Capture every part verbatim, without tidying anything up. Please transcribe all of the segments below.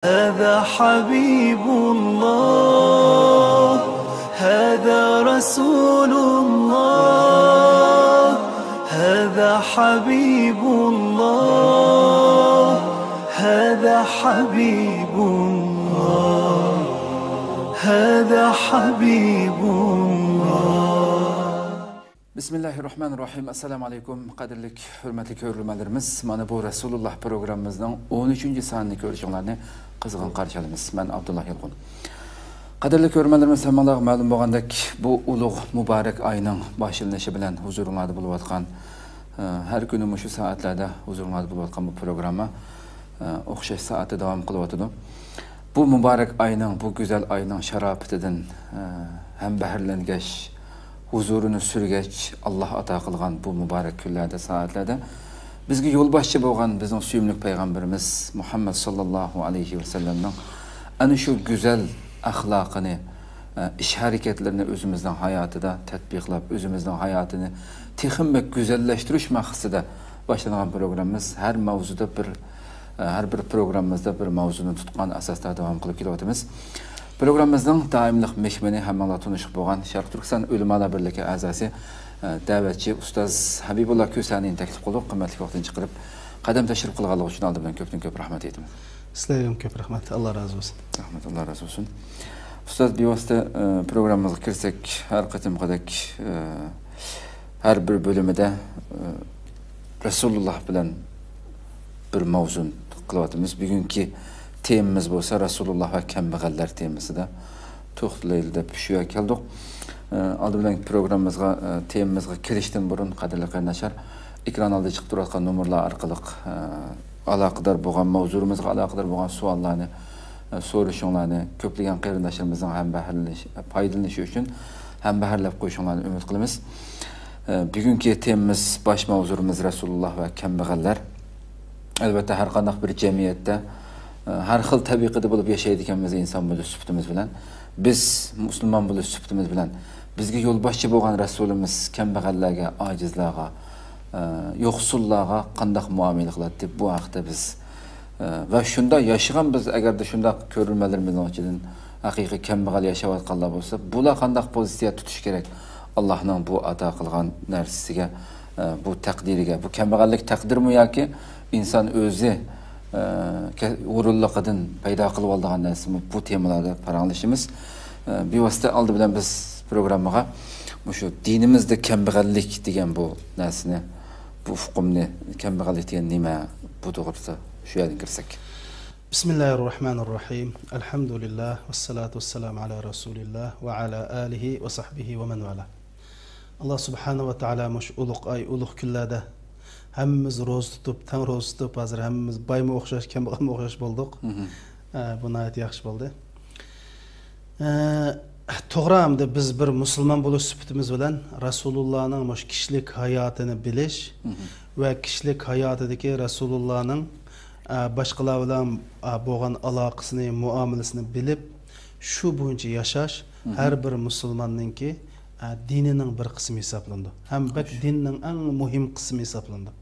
هذا حبيب الله، هذا رسول الله، هذا حبيب الله، هذا حبيب الله، هذا حبيب الله. بىسمىللاھىررەھمانىررەھىم. ئەسسالامۇ ئەلەيكۇم، قەدىرلىك، ھۆرمەتلىك كۆرۈرمەنلىرىمىز. مانا بۇ رەسۇلۇللاھ پروگراممىمىزنىڭ ئون ئۈچىنچى سانىنى كۆرۈشۈڭلارنى قىزغىن قارشى ئالىمىز. مەن ئابدۇللاھ يالقۇن. قەدىرلىك كۆرۈرمەنلىرىمىز، ھەممىڭلارغا مەلۇم بولغاندەك، بۇ ئۇلۇغ مۇبارەك ئاينىڭ باشلىنىشى بىلەن ھۇزۇرۇڭلاردا بولۇۋاتقان، ئە، ھەر كۈنى مۇشۇ سائەتلەردە ھۇزۇرۇڭلاردا بولۇۋاتقان بۇ پروگرامما، ئە، ئوخشاش سائەتتە داۋام قىلىۋاتىدۇ. بۇ مۇبارەك ئاينىڭ، بۇ گۈزەل ئاينىڭ شاراپىتىدىن، ئە، ھەم بەھرىلەنگەچ، ھۇزۇرىنى سۈرگەچ، ئاللاھ ئاتا قىلغان بۇ مۇبارەك كۈنلەردە، سائەتلەردە بىزگە يولباشچى بولغان بىزنىڭ سۆيۈملۈك پەيغەمبىرىمىز مۇھەممەد ساللاللاھۇ ئەلەيھى ۋەسەللەمنىڭ ئەنە شۇ گۈزەل ئەخلاقىنى، ئە، ئىش ھەرىكەتلىرىنى ئۆزىمىزنىڭ ھاياتىدا تەتبىقلاپ، ئۆزىمىزنىڭ ھاياتىنى تېخىمۇ بەك گۈزەللەشتۈرۈش مەقسىتىدە باشلانغان پروگراممىمىز ھەر ماۋزۇدا بىر، ئە، ھەر بىر پروگراممىمىزدا بىر ماۋزۇنى تۇتقان ئاساستا داۋام قىلىپ كېلىۋاتىمىز. پروگراممىمىزنىڭ دائىملىق مېھمىنى، ھەممىڭلار تونۇشۇپ بولغان شەرقىي تۈركىستان ئۆلىمالار بىرلىكى ئەزاسى، ئە، دەۋەتچى ئۇستاز ھەبىبۇللا كۆسەنىنى تەكلىپ قىلدۇق. قىممەتلىك ۋاقتىنى چىقىرىپ، قەدەم تەشرىپ قىلغانلىقى ئۈچۈن ئالدى بىلەن كۆپتىن كۆپ رەھمەت ئېيتىمەن. سىلەرگىمۇ كۆپ رەھمەت. ئاللا رازى بولسۇن. رەھمەت، ئاللا رازى بولسۇن. ئۇستاز، بىۋاسىتە، ئە، پروگراممىمىزغا كىرسەك، ھەر قېتىمقىدەك، ئە، ھەر بىر بۆلۈمىدە، ئە، رەسۇلۇللاھ بىلەن بىر ماۋزۇنى قىلىۋاتىمىز. بۈگۈنكى تېمىمىز بولسا رەسۇلۇللاھ ۋە كەمبەغەللەر تېمىسىدا توختىلايلى دەپ شۇ يەرگە كەلدۇق. ئە، ئالدى بىلەن پروگراممىمىزغا، ئە، تېمىمىزغا كىرىشتىن بۇرۇن، قەدىرلىك قېرىنداشلار، ئېكران ئالدىدا چىقىپ تۇرۇۋاتقان نومۇرلار ئارقىلىق، ئە، ئالاقىدار بولغان، ماۋزۇمىزغا ئالاقىدار بولغان سوئاللارنى، ئە، سورىشىڭلارنى، كۆپلىگەن قېرىنداشلىرىمىزنىڭ ھەم بەھرىلىنىش، پايدىلىنىشى ئۈچۈن ھەم بەھرىلەپ قويۇشۇڭلارنى ئۈمىد قىلىمىز. ئە، بۈگۈنكى تېمىمىز، باش ماۋزۇمىز رەسۇلۇللاھ ۋە كەمبەغەللەر. ئەلۋەتتە، ھەر قانداق بىر جەمئىيەتتە، ئە، ھەر خىل تەبىقىدە بولۇپ ياشايدىكەنمىز ئىنسان بولۇش سۈپىتىمىز بىلەن. بىز مۇسۇلمان بولۇش سۈپىتىمىز بىلەن بىزگە يولباشچى بولغان رەسۇلىمىز كەمبەغەللەرگە، ئاجىزلارغا، ئە، يوقسۇللارغا قانداق مۇئامىلە قىلاتتى؟ بۇ ھەقتە بىز، ئە، ۋە شۇنداق ياشىغان بىز، ئەگەردە شۇنداق كۆرۈرمەنلىرىمىزنىڭ ئىچىدىن ھەقىقىي كەمبەغەل ياشاۋاتقانلار بولسا، بۇلار قانداق پوزىتسىيە تۇتۇشى كېرەك؟ ئاللاھنىڭ بۇ ئاتا قىلغان نەرسىسىگە، ئە، بۇ تەقدىرىگە. بۇ كەمبەغەللىك تەقدىرمۇ ياكى ئىنسان ئۆزى، ئە، كە-، ھۇرۇنلۇقىدىن پەيدا قىلىۋالىدىغان نەرسىمۇ؟ بۇ تېمىلاردا پاراڭلىشىمىز. ئە، بىۋاسىتە ئالدى بىلەن بىز پروگراممىغا مۇشۇ دىنىمىزدە كەمبەغەللىك دېگەن بۇ نەرسىنى، بۇ ئۇقۇمنى، كەمبەغەللىك دېگەن نېمە؟ بۇ توغرىسىدا شۇ يەردىن كىرسەك. بسم الله الرحمن الرحيم. الحمد لله والصلاة والسلام على رسول الله وعلى آله وصحبه ومن والاه. ئاللا سۇبھانەھۇ ۋە تائالا مۇشۇ ئۇلۇغ ئاي، ئۇلۇغ كۈنلەردە ھەممىمىز روزا تۇتۇپ، تەڭ روزا تۇتۇپ، ھازىر ھەممىمىز بايمۇ ئوخشاش، كەمبەغەلمۇ ئوخشاش بولدۇق. مھم. ئە، بۇ ناھايىتى ياخشى بولدى. ئە، توغرا، ئەمدى بىز بىر مۇسۇلمان بولۇش سۈپىتىمىز بىلەن رەسۇلۇللانىڭ مۇشۇ كىشىلىك ھاياتىنى بىلىش مھم. ۋە كىشىلىك ھاياتىدىكى رەسۇلۇللانىڭ، ئە، باشقىلار بىلەن، ئە، بولغان ئالاقىسىنى، مۇئامىلىسىنى بىلىپ، شۇ بويىچە ياشاش مھم. ھەر بىر مۇسۇلماننىڭكى، ئە، دىنىنىڭ بىر قىسمى ھېسابلىنىدۇ. ھەم بەك خوش. دىننىڭ ئەڭ مۇھىم قىسمى ھېسابلىنىدۇ.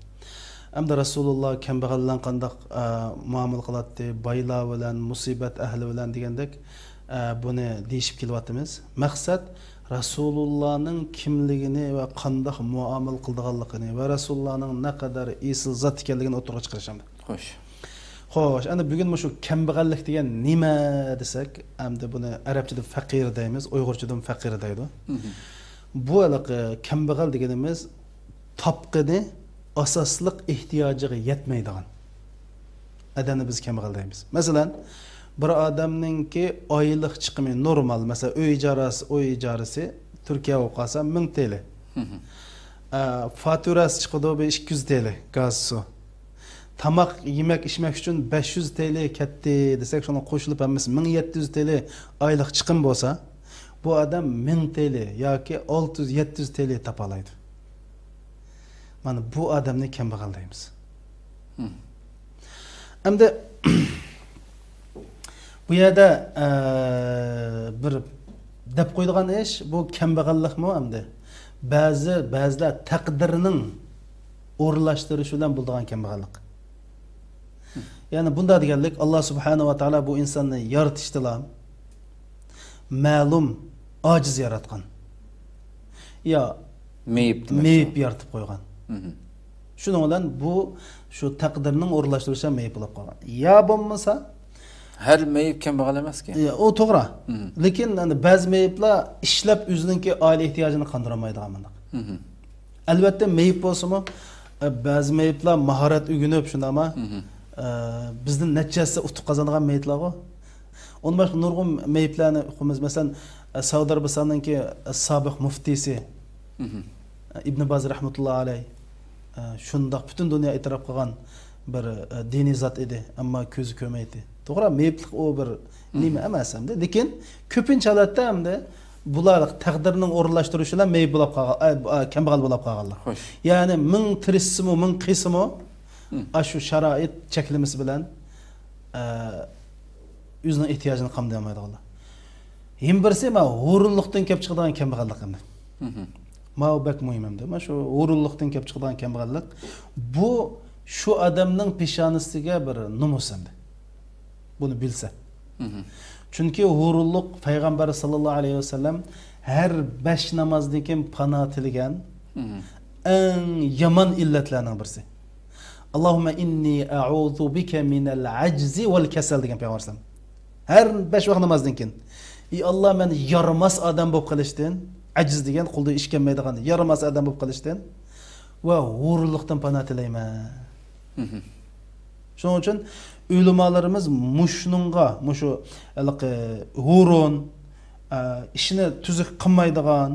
ئەمدى رەسۇلۇللا كەمبەغەللەرنى قانداق، ئە، مۇئامىلە قىلاتتى، بايلار بىلەن، مۇسىبەت ئەھلى بىلەن دېگەندەك، ئە، بۇنى دېيىشىپ كېلىۋاتىمىز. مەقسەت رەسۇلۇللانىڭ كىملىكىنى ۋە قانداق مۇئامىلە قىلىدىغانلىقىنى ۋە رەسۇلۇللانىڭ نەقەدەر ئېسىل زات ئىكەنلىكىنى ئوتتۇرىغا چىقىرىش ئەمدى. خوش. خوش، ئەمدى بۈگۈن مۇشۇ كەمبەغەللىك دېگەن نېمە دېسەك، ئەمدى بۇنى ئەرەبچىدە فەقىر دەيمىز، ئۇيغۇرچىدىمۇ فەقىر دەيدۇ. مھم. بۇ ھېلىقى كەمبەغەل دېگىنىمىز تاپقىنى ئاساسلىق ئېھتىياجىغا يەتمەيدىغان ئادەمنى بىز كەمبەغەل دەيمىز. مەسىلەن، بىر ئادەمنىڭكى ئايلىق چىقىمى نورمال، مەسىلەن، ئۆي ئىجارەسى، ئۆي ئىجارىسى تۈركىيە بولۇپ قالسا مىڭ تىلى. مھم. ئە، فاتۇراسى چىقىدۇ بىر ئىككى يۈز تىلى، گاز، سۇ. تاماق، يېمەك، ئىچمەك ئۈچۈن بەش يۈز تىلى كەتتى دېسەك، شۇنىڭغا قوشۇلۇپ ھەممىسى مىڭ يەتتە يۈز تىلى ئايلىق چىقىم بولسا، بۇ ئادەم مىڭ تىلى ياكى ئالتە يۈز، يەتتە يۈز تىلى تاپالايدۇ. مانا بۇ ئادەمنى كەمبەغەل دەيمىز. مم. ئەمدى بۇ يەردە، ئە، بىر دەپ قويىدىغان ئىش، بۇ كەمبەغەللىكمۇ ئەمدى؟ بەزى، بەزىلەر تەقدىرنىڭ ئورۇنلاشتۇرۇشى بىلەن بولىدىغان كەمبەغەللىك. مم. يەنى بۇنداق دېگەنلىك، ئاللا سۇبھانەھۇ ۋە تائالا بۇ ئىنساننى يارىتىشتىلا مەلۇم ئاجىز ياراتقان. يا مېيىپ دېمەكچى. مېيىپ يارىتىپ قويغان. مھم. شۇنىڭ بىلەن بۇ، شۇ تەقدىرنىڭ ئورۇنلاشتۇرۇشى مېيىپ بولۇپ قالغان. يا بولمىسا، ھەر مېيىپ كەمبەغەل ئەمەسكەن. يا، ئۇ توغرا. مھم. لېكىن ئەنە بەزى مېيىپلار ئىشلەپ ئۆزىنىڭكى ئائىلە ئېھتىياجىنى قاندۇرالمايدىغان مۇنداق. مھم. ئەلۋەتتە، مېيىپ بولسىمۇ، ئە، بەزى مېيىپلار ماھارەت ئۆگىنىپ، شۇنداقما، مھم. ئە، بىزدىن نەچچە ھەسسە ئۇتۇق قازانغان مېيىپلارغۇ. ئۇندىن باشقا نۇرغۇن مېيىپلارنى ئۇقىمىز. مەسىلەن، ئە، سەئۇدى ئەرەبىستاننىڭكى، ئە، سابىق مۇفتىسى، مھم. ئە، ئىبن باز رەھمەتۇللا ئەلەي، ئە، شۇنداق پۈتۈن دۇنيا ئېتىراپ قىلغان بىر، ئە، دىنىي زات ئىدى، ئەمما كۆزى كۆرمەيتتى. توغرا، مېيىپلىق ئۇ بىر مھم. نېمە ئەمەس ئەمدى. لېكىن كۆپىنچە ھالەتتە ئەمدى بۇلار تەقدىرنىڭ ئورۇنلاشتۇرۇشى بىلەن مېيىپ بولاپ قالغان، ئە، ئە، كەمبەغەل بولاپ قالغانلار. خوش. يەنى مىڭ تىرىشسىمۇ، مىڭ قىلسىمۇ، مم. ئاشۇ شارائىت چەكلىمىسى بىلەن، ئە، ئۆزىنىڭ ئېھتىياجىنى قامدىيالمايدىغانلار. يەنە بىرسى، مانا ھۇرۇنلۇقتىن كېلىپ چىقىدىغان كەمبەغەللىك ئەمدى. مھم. ماۋۇ بەك مۇھىم ئەمدى. مانا شۇ ھۇرۇنلۇقتىن كېلىپ چىقىدىغان كەمبەغەللىك. بۇ شۇ ئادەمنىڭ پېشانىسىگە بىر نومۇس ئەمدى. بۇنى بىلسە. مھم. چۈنكى ھۇرۇنلۇق پەيغەمبەر ساللاللاھۇ ئەلەيھى ۋەسەللەم ھەر بەش نامازدىن كېيىن پانا تىلىگەن مھم. ئەڭ يامان ئىللەتلەرنىڭ بىرسى. ئاللاھۇممە ئىننى ئەئۇزۇ بىكە مىنەل ئەجزى ۋەل كەسەل دېگەن پەيغەمبەر ئەلەيھىسسالام. ھەر بەش ۋاق نامازدىن كېيىن. ئى ئاللا، مەن يارىماس ئادەم بولۇپ قېلىشتىن، ئەجىز دېگەن قولىدا ئىش كەلمەيدىغان يارىماس ئادەم بولۇپ قېلىشتىن ۋە ھۇرۇنلۇقتىن پانا تىلەيمەن. مھم. شۇنىڭ ئۈچۈن ئۆلىمالىرىمىز مۇشۇنىڭغا، مۇشۇ ھېلىقى ھۇرۇن، ئە، ئىشىنى تۈزۈك قىلمايدىغان،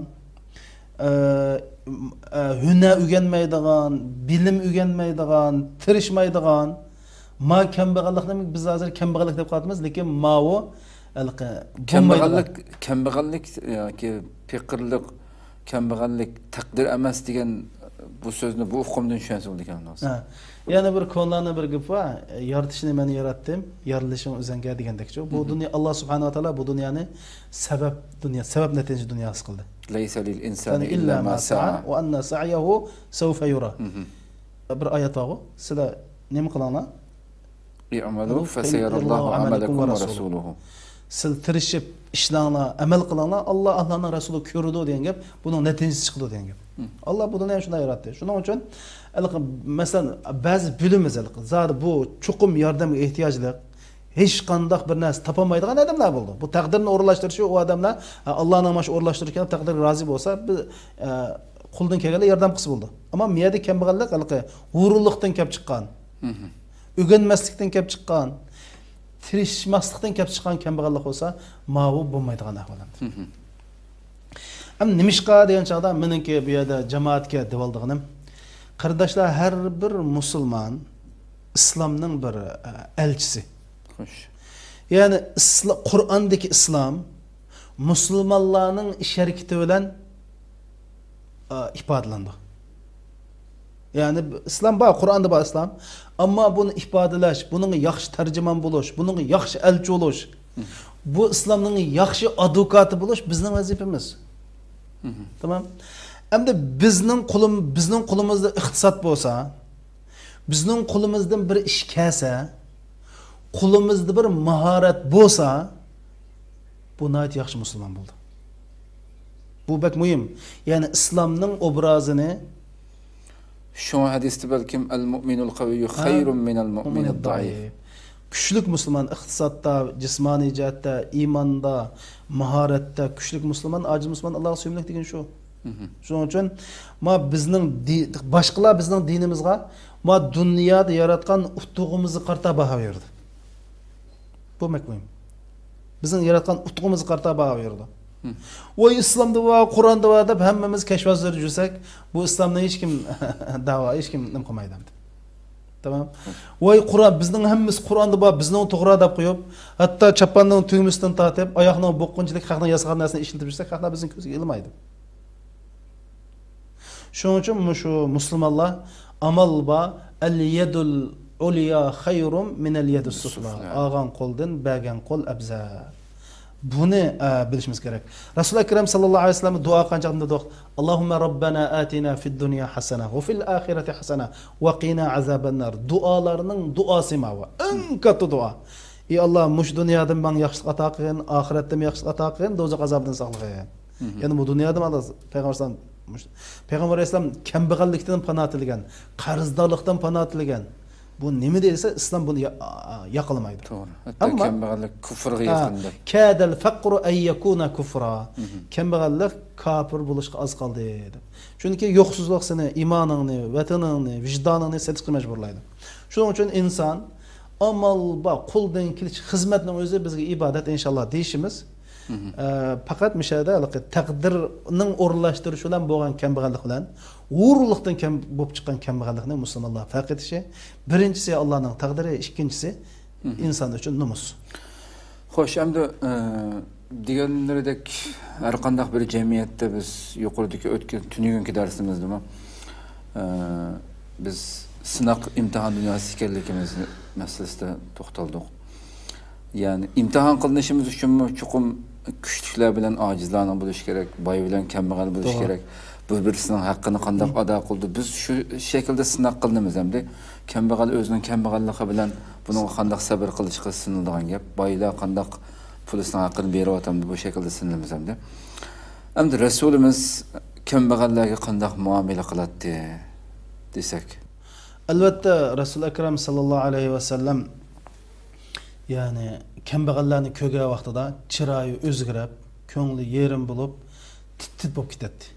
ئە، ئە، ھۈنەر ئۆگەنمەيدىغان، بىلىم ئۆگەنمەيدىغان، تىرىشمايدىغان، ما كەمبەغەللىكنى بىز ھازىر كەمبەغەللىك دەپ قالىۋاتىمىز، لېكىن ماۋۇ ھېلىقى بولمايدىغان. كەمبەغەللىك، كەمبەغەللىك ياكى پېقىرلىق، كەمبەغەللىك تەقدىر ئەمەس دېگەن بۇ سۆزنى بۇ ئۇقۇمدىن چۈشەنسە بولىدىكەن. ھە. يەنە بىر كونىلارنىڭ بىر گېپى بار، يارىتىشنى مەن ياراتتىم، يارىلىشىڭ ئۆزەڭگە دېگەندەكچۇ. بۇ مھم. دۇنيا، ئاللا سۇبھانەھۇ ۋە تائالا بۇ دۇنيانى سەۋەب دۇنيا، سەۋەب نەتىجە دۇنياسى قىلدى. لەيسە لىل ئىنسانى يەنى ئىللا ما سەئە ۋە ئەننە سەئيەھۇ سەۋفە يۇرا. مھم. بىر ئايەت بارغۇ، سىلەر نېمە قىلىڭلار؟ ئىئمەلۇ فەسەيەرەللاھۇ ئەمەلەكۇم ۋە رەسۇلۇھۇ. سىلەر تىرىشىپ ئىشلەڭلار، ئەمەل قىلىڭلار، ئاللا، ئاللانىڭ رەسۇلى كۆرىدۇ دېگەن گەپ، بۇنىڭ نەتىجىسى چىقىدۇ دېگەن گەپ. مم. ئاللا بۇ دۇنيانى شۇنداق ياراتتى. شۇنىڭ ئۈچۈن، ھېلىقى، مەسىلەن، بەزى بىلىمىز، ھېلىقى، زادى بۇ چوقۇم ياردەمگە ئېھتىياجلىق، ھېچقانداق بىر نەرسە تاپالمايدىغان ئادەملەر بولىدۇ. بۇ تەقدىرنى ئورۇنلاشتۇرۇشى ئۇ ئادەملەر، ئە، ئاللانىڭ مانا شۇ ئورۇنلاشتۇرۇشى كەلگەن تەقدىرگە رازى بولسا، بىز، ئە، قولدىن كەلگەنلەر ياردەم قىلسا بولىدۇ. ئەمما مۇ يەردە كەمبەغەللىك ھېلىقى ھۇرۇنلۇقتىن كەپ چىققان. مم. ئۆگەنمەسلىكتىن كەپ چىققان، تىرىشماسلىقتىن كەپ چىققان كەمبەغەللىك بولسا، ماۋۇ بولمايدىغان ئەھۋال ئەمدى. مم. ئەمدى نېمىشقا دېگەن چاغدا، مېنىڭكى بۇ يەردە جامائەتكە دەۋالىدىغىنىم، قېرىنداشلار، ھەر بىر مۇسۇلمان ئىسلامنىڭ بىر، ئە، ئەلچىسى. خوش. يەنى ئىسلا-، قۇرئاندىكى ئىسلام مۇسۇلمانلارنىڭ ئىش ھەرىكىتى بىلەن، ئە، ئىپادىلىنىدۇ. يەنى ئىسلام بار، قۇرئاندا بار ئىسلام. ئەمما بۇنى ئىپادىلەش، بۇنىڭغا ياخشى تەرجىمان بولۇش، بۇنىڭغا ياخشى ئەلچى بولۇش، بۇ ئىسلامنىڭ ياخشى ئادۋوكاتى بولۇش بىزنىڭ ۋەزىپىمىز. مم. تامام. ئەمدى بىزنىڭ قولۇم-، بىزنىڭ قولىمىزدا ئىقتىساد بولسا، بىزنىڭ قولىمىزدىن بىر ئىش كەلسە، قولىمىزدا بىر ماھارەت بولسا، بۇ ناھايىتى ياخشى مۇسۇلمان بولدى. بۇ بەك مۇھىم. يەنى ئىسلامنىڭ ئوبرازىنى شۇڭا ھەدىستە بەلكىم، ئەل مۇئمىنۇل قەۋىييۇ ھە؟ خەيرۇن مىنەل مۇئمىنىد مۇئمىنىد دەئىف. دەئىف. كۈچلۈك مۇسۇلمان، ئىقتىسادتا، جىسمانىي جەھەتتە، ئىماندا، ماھارەتتە كۈچلۈك مۇسۇلمان، ئاجىز مۇسۇلمان ئاللاغا سۆيۈملۈك دېگىنى شۇ. مم. شۇنىڭ ئۈچۈن، ما بىزنىڭ دى-، باشقىلار بىزنىڭ دىنىمىزغا، ما دۇنيادا ياراتقان ئۇتۇقىمىزغا قارىتا باھا بېرىدۇ. بۇ بەك مۇھىم. بىزنىڭ ياراتقان ئۇتۇقىمىزغا قارىتا باھا بېرىدۇ. مم. ۋاي، ئىسلامدا بار، قۇرئاندا بار دەپ ھەممىمىز كەشۋازلىرى يۈرسەك، بۇ ئىسلامنى ھېچكىم داۋا، ھېچكىم نېمە قىلمايدۇ ئەمدى. تامام. ۋاي، قۇرئان، بىزنىڭ ھەممىسى قۇرئاندا بار، بىزنىڭ توغرا دەپ قويۇپ، ھەتتا چاپاننىڭ تۈگمىسىدىن تارتىپ، ئاياغنىڭ بوغقۇنچىلىك خەقنىڭ ياسىغان نەرسىنى ئىشلىتىپ يۈرسەك، خەقلەر بىزنىڭ كۆزىگە ئىلمايدۇ. شۇنىڭ ئۈچۈن مۇشۇ مۇسۇلمانلار ئامال بار، ئەل يەدۇل ئۇليا خەيرۇم مىنەل يەدۇس سۇفلا. سۇفلا. ئالغان قولدىن بەرگەن قول ئەۋزەل. بۇنى، ئە، بىلىشىمىز كېرەك. رەسۇل ئەكرەم ساللاللاھۇ ئەلەيھى ۋەسەللەم دۇئا قىلغان چاغدا دېدۇق، «اللهم ربنا آتنا في الدنيا حسنة وفي الآخرة حسنة وقنا عذاب النار.» دۇئالارنىڭ دۇئاسى ماۋۇ. ئەڭ كاتتا دۇئا. ئى ئاللا، مۇشۇ دۇنيادا ماڭا ياخشىلىق ئاتا قىلغىن، ئاخىرەتتىمۇ ياخشىلىق ئاتا قىلغىن، دوزاخ ئازابىدىن ساقلىغىن. يەنى بۇ دۇنيادا مانا پەيغەمبەر ئەلەيھىسسالام، پەيغەمبەر ئەلەيھىسسالام كەمبەغەللىكتىن پانا تىلىگەن، قەرزدارلىقتىن پانا تىلىگەن. بۇ نېمە دېسە، ئىسلام بۇنى يا-، ياقلىمايدۇ. توغرا. ھەتتا ئەمما كەمبەغەللىك كۇفرغا ھە، يېقىندۇر. كادەل فەقرۇ ئەن يەكۇنە كۇفرا. كەمبەغەللىك كاپىر بولۇشقا ئاز قالدى، دەپ. چۈنكى يوقسۇزلۇق سېنى ئىمانىڭنى، ۋەتىنىڭنى، ۋىجدانىڭنى سېتىشقا مەجبۇرلايدۇ. شۇنىڭ ئۈچۈن ئىنسان ئامال بار، قولدىن كېلىش خىزمەتنىڭ ئۆزى بىزگە ئىبادەت، ئىنشاللا، دېيىشىمىز. ئە، پەقەت مۇشۇ يەردە ھېلىقى تەقدىرنىڭ ئورۇنلاشتۇرۇشى بىلەن بولغان كەمبەغەللىك بىلەن ھۇرۇنلۇقتىن كەم بولۇپ چىققان كەمبەغەللىكنى مۇسۇلمانلار پەرق ئېتىشى، بىرىنچىسى ئاللانىڭ تەقدىرى، ئىككىنچىسى ئىنسان ئۈچۈن نومۇس. خوش، ئەمدى، ئە، دېگەنلىرىدەك، ھەر قانداق بىر جەمئىيەتتە بىز يۇقىرىدىكى ئۆتكەن تۈنۈگۈنكى دەرسىمىزدىمۇ، ئە، بىز سىناق ئىمتىھان دۇنياسى ئىكەنلىكىمىز مەسىلىسىدە توختالدۇق. يەنى ئىمتىھان قىلىنىشىمىز ئۈچۈنمۇ چوقۇم كۈچلۈكلەر بىلەن ئاجىزلارنىڭ بولۇشى كېرەك، باي بىلەن كەمبەغەل بولۇشى توغرا. كېرەك. بىر-بىرسىنىڭ ھەققىنى قانداق ئادا قىلىدۇ؟ بىز شۇ شەكىلدە سىناق قىلىنىمىز ئەمدى. كەمبەغەل ئۆزىنىڭ كەمبەغەللىقى بىلەن بۇنىڭغا قانداق سەۋر قىلىشقا سىنىلىدىغان گەپ. بايلار قانداق پۇلىسىنىڭ ھەققىنى بېرىۋاتامدۇ؟ بۇ شەكىلدە سىنىلىمىز ئەمدى. ئەمدى رەسۇلىمىز كەمبەغەللەرگە قانداق مۇئامىلە قىلاتتى دېسەك؟ ئەلۋەتتە، رەسۇل ئەكرەم ساللاللاھۇ ئەلەيھى ۋەسەللەم، يەنى، كەمبەغەللەرنى كۆرگەن ۋاقتىدا چىرايى ئۆزگىرىپ، كۆڭلى يېرىم بولۇپ، تىت-تىت بولۇپ كېتەتتى.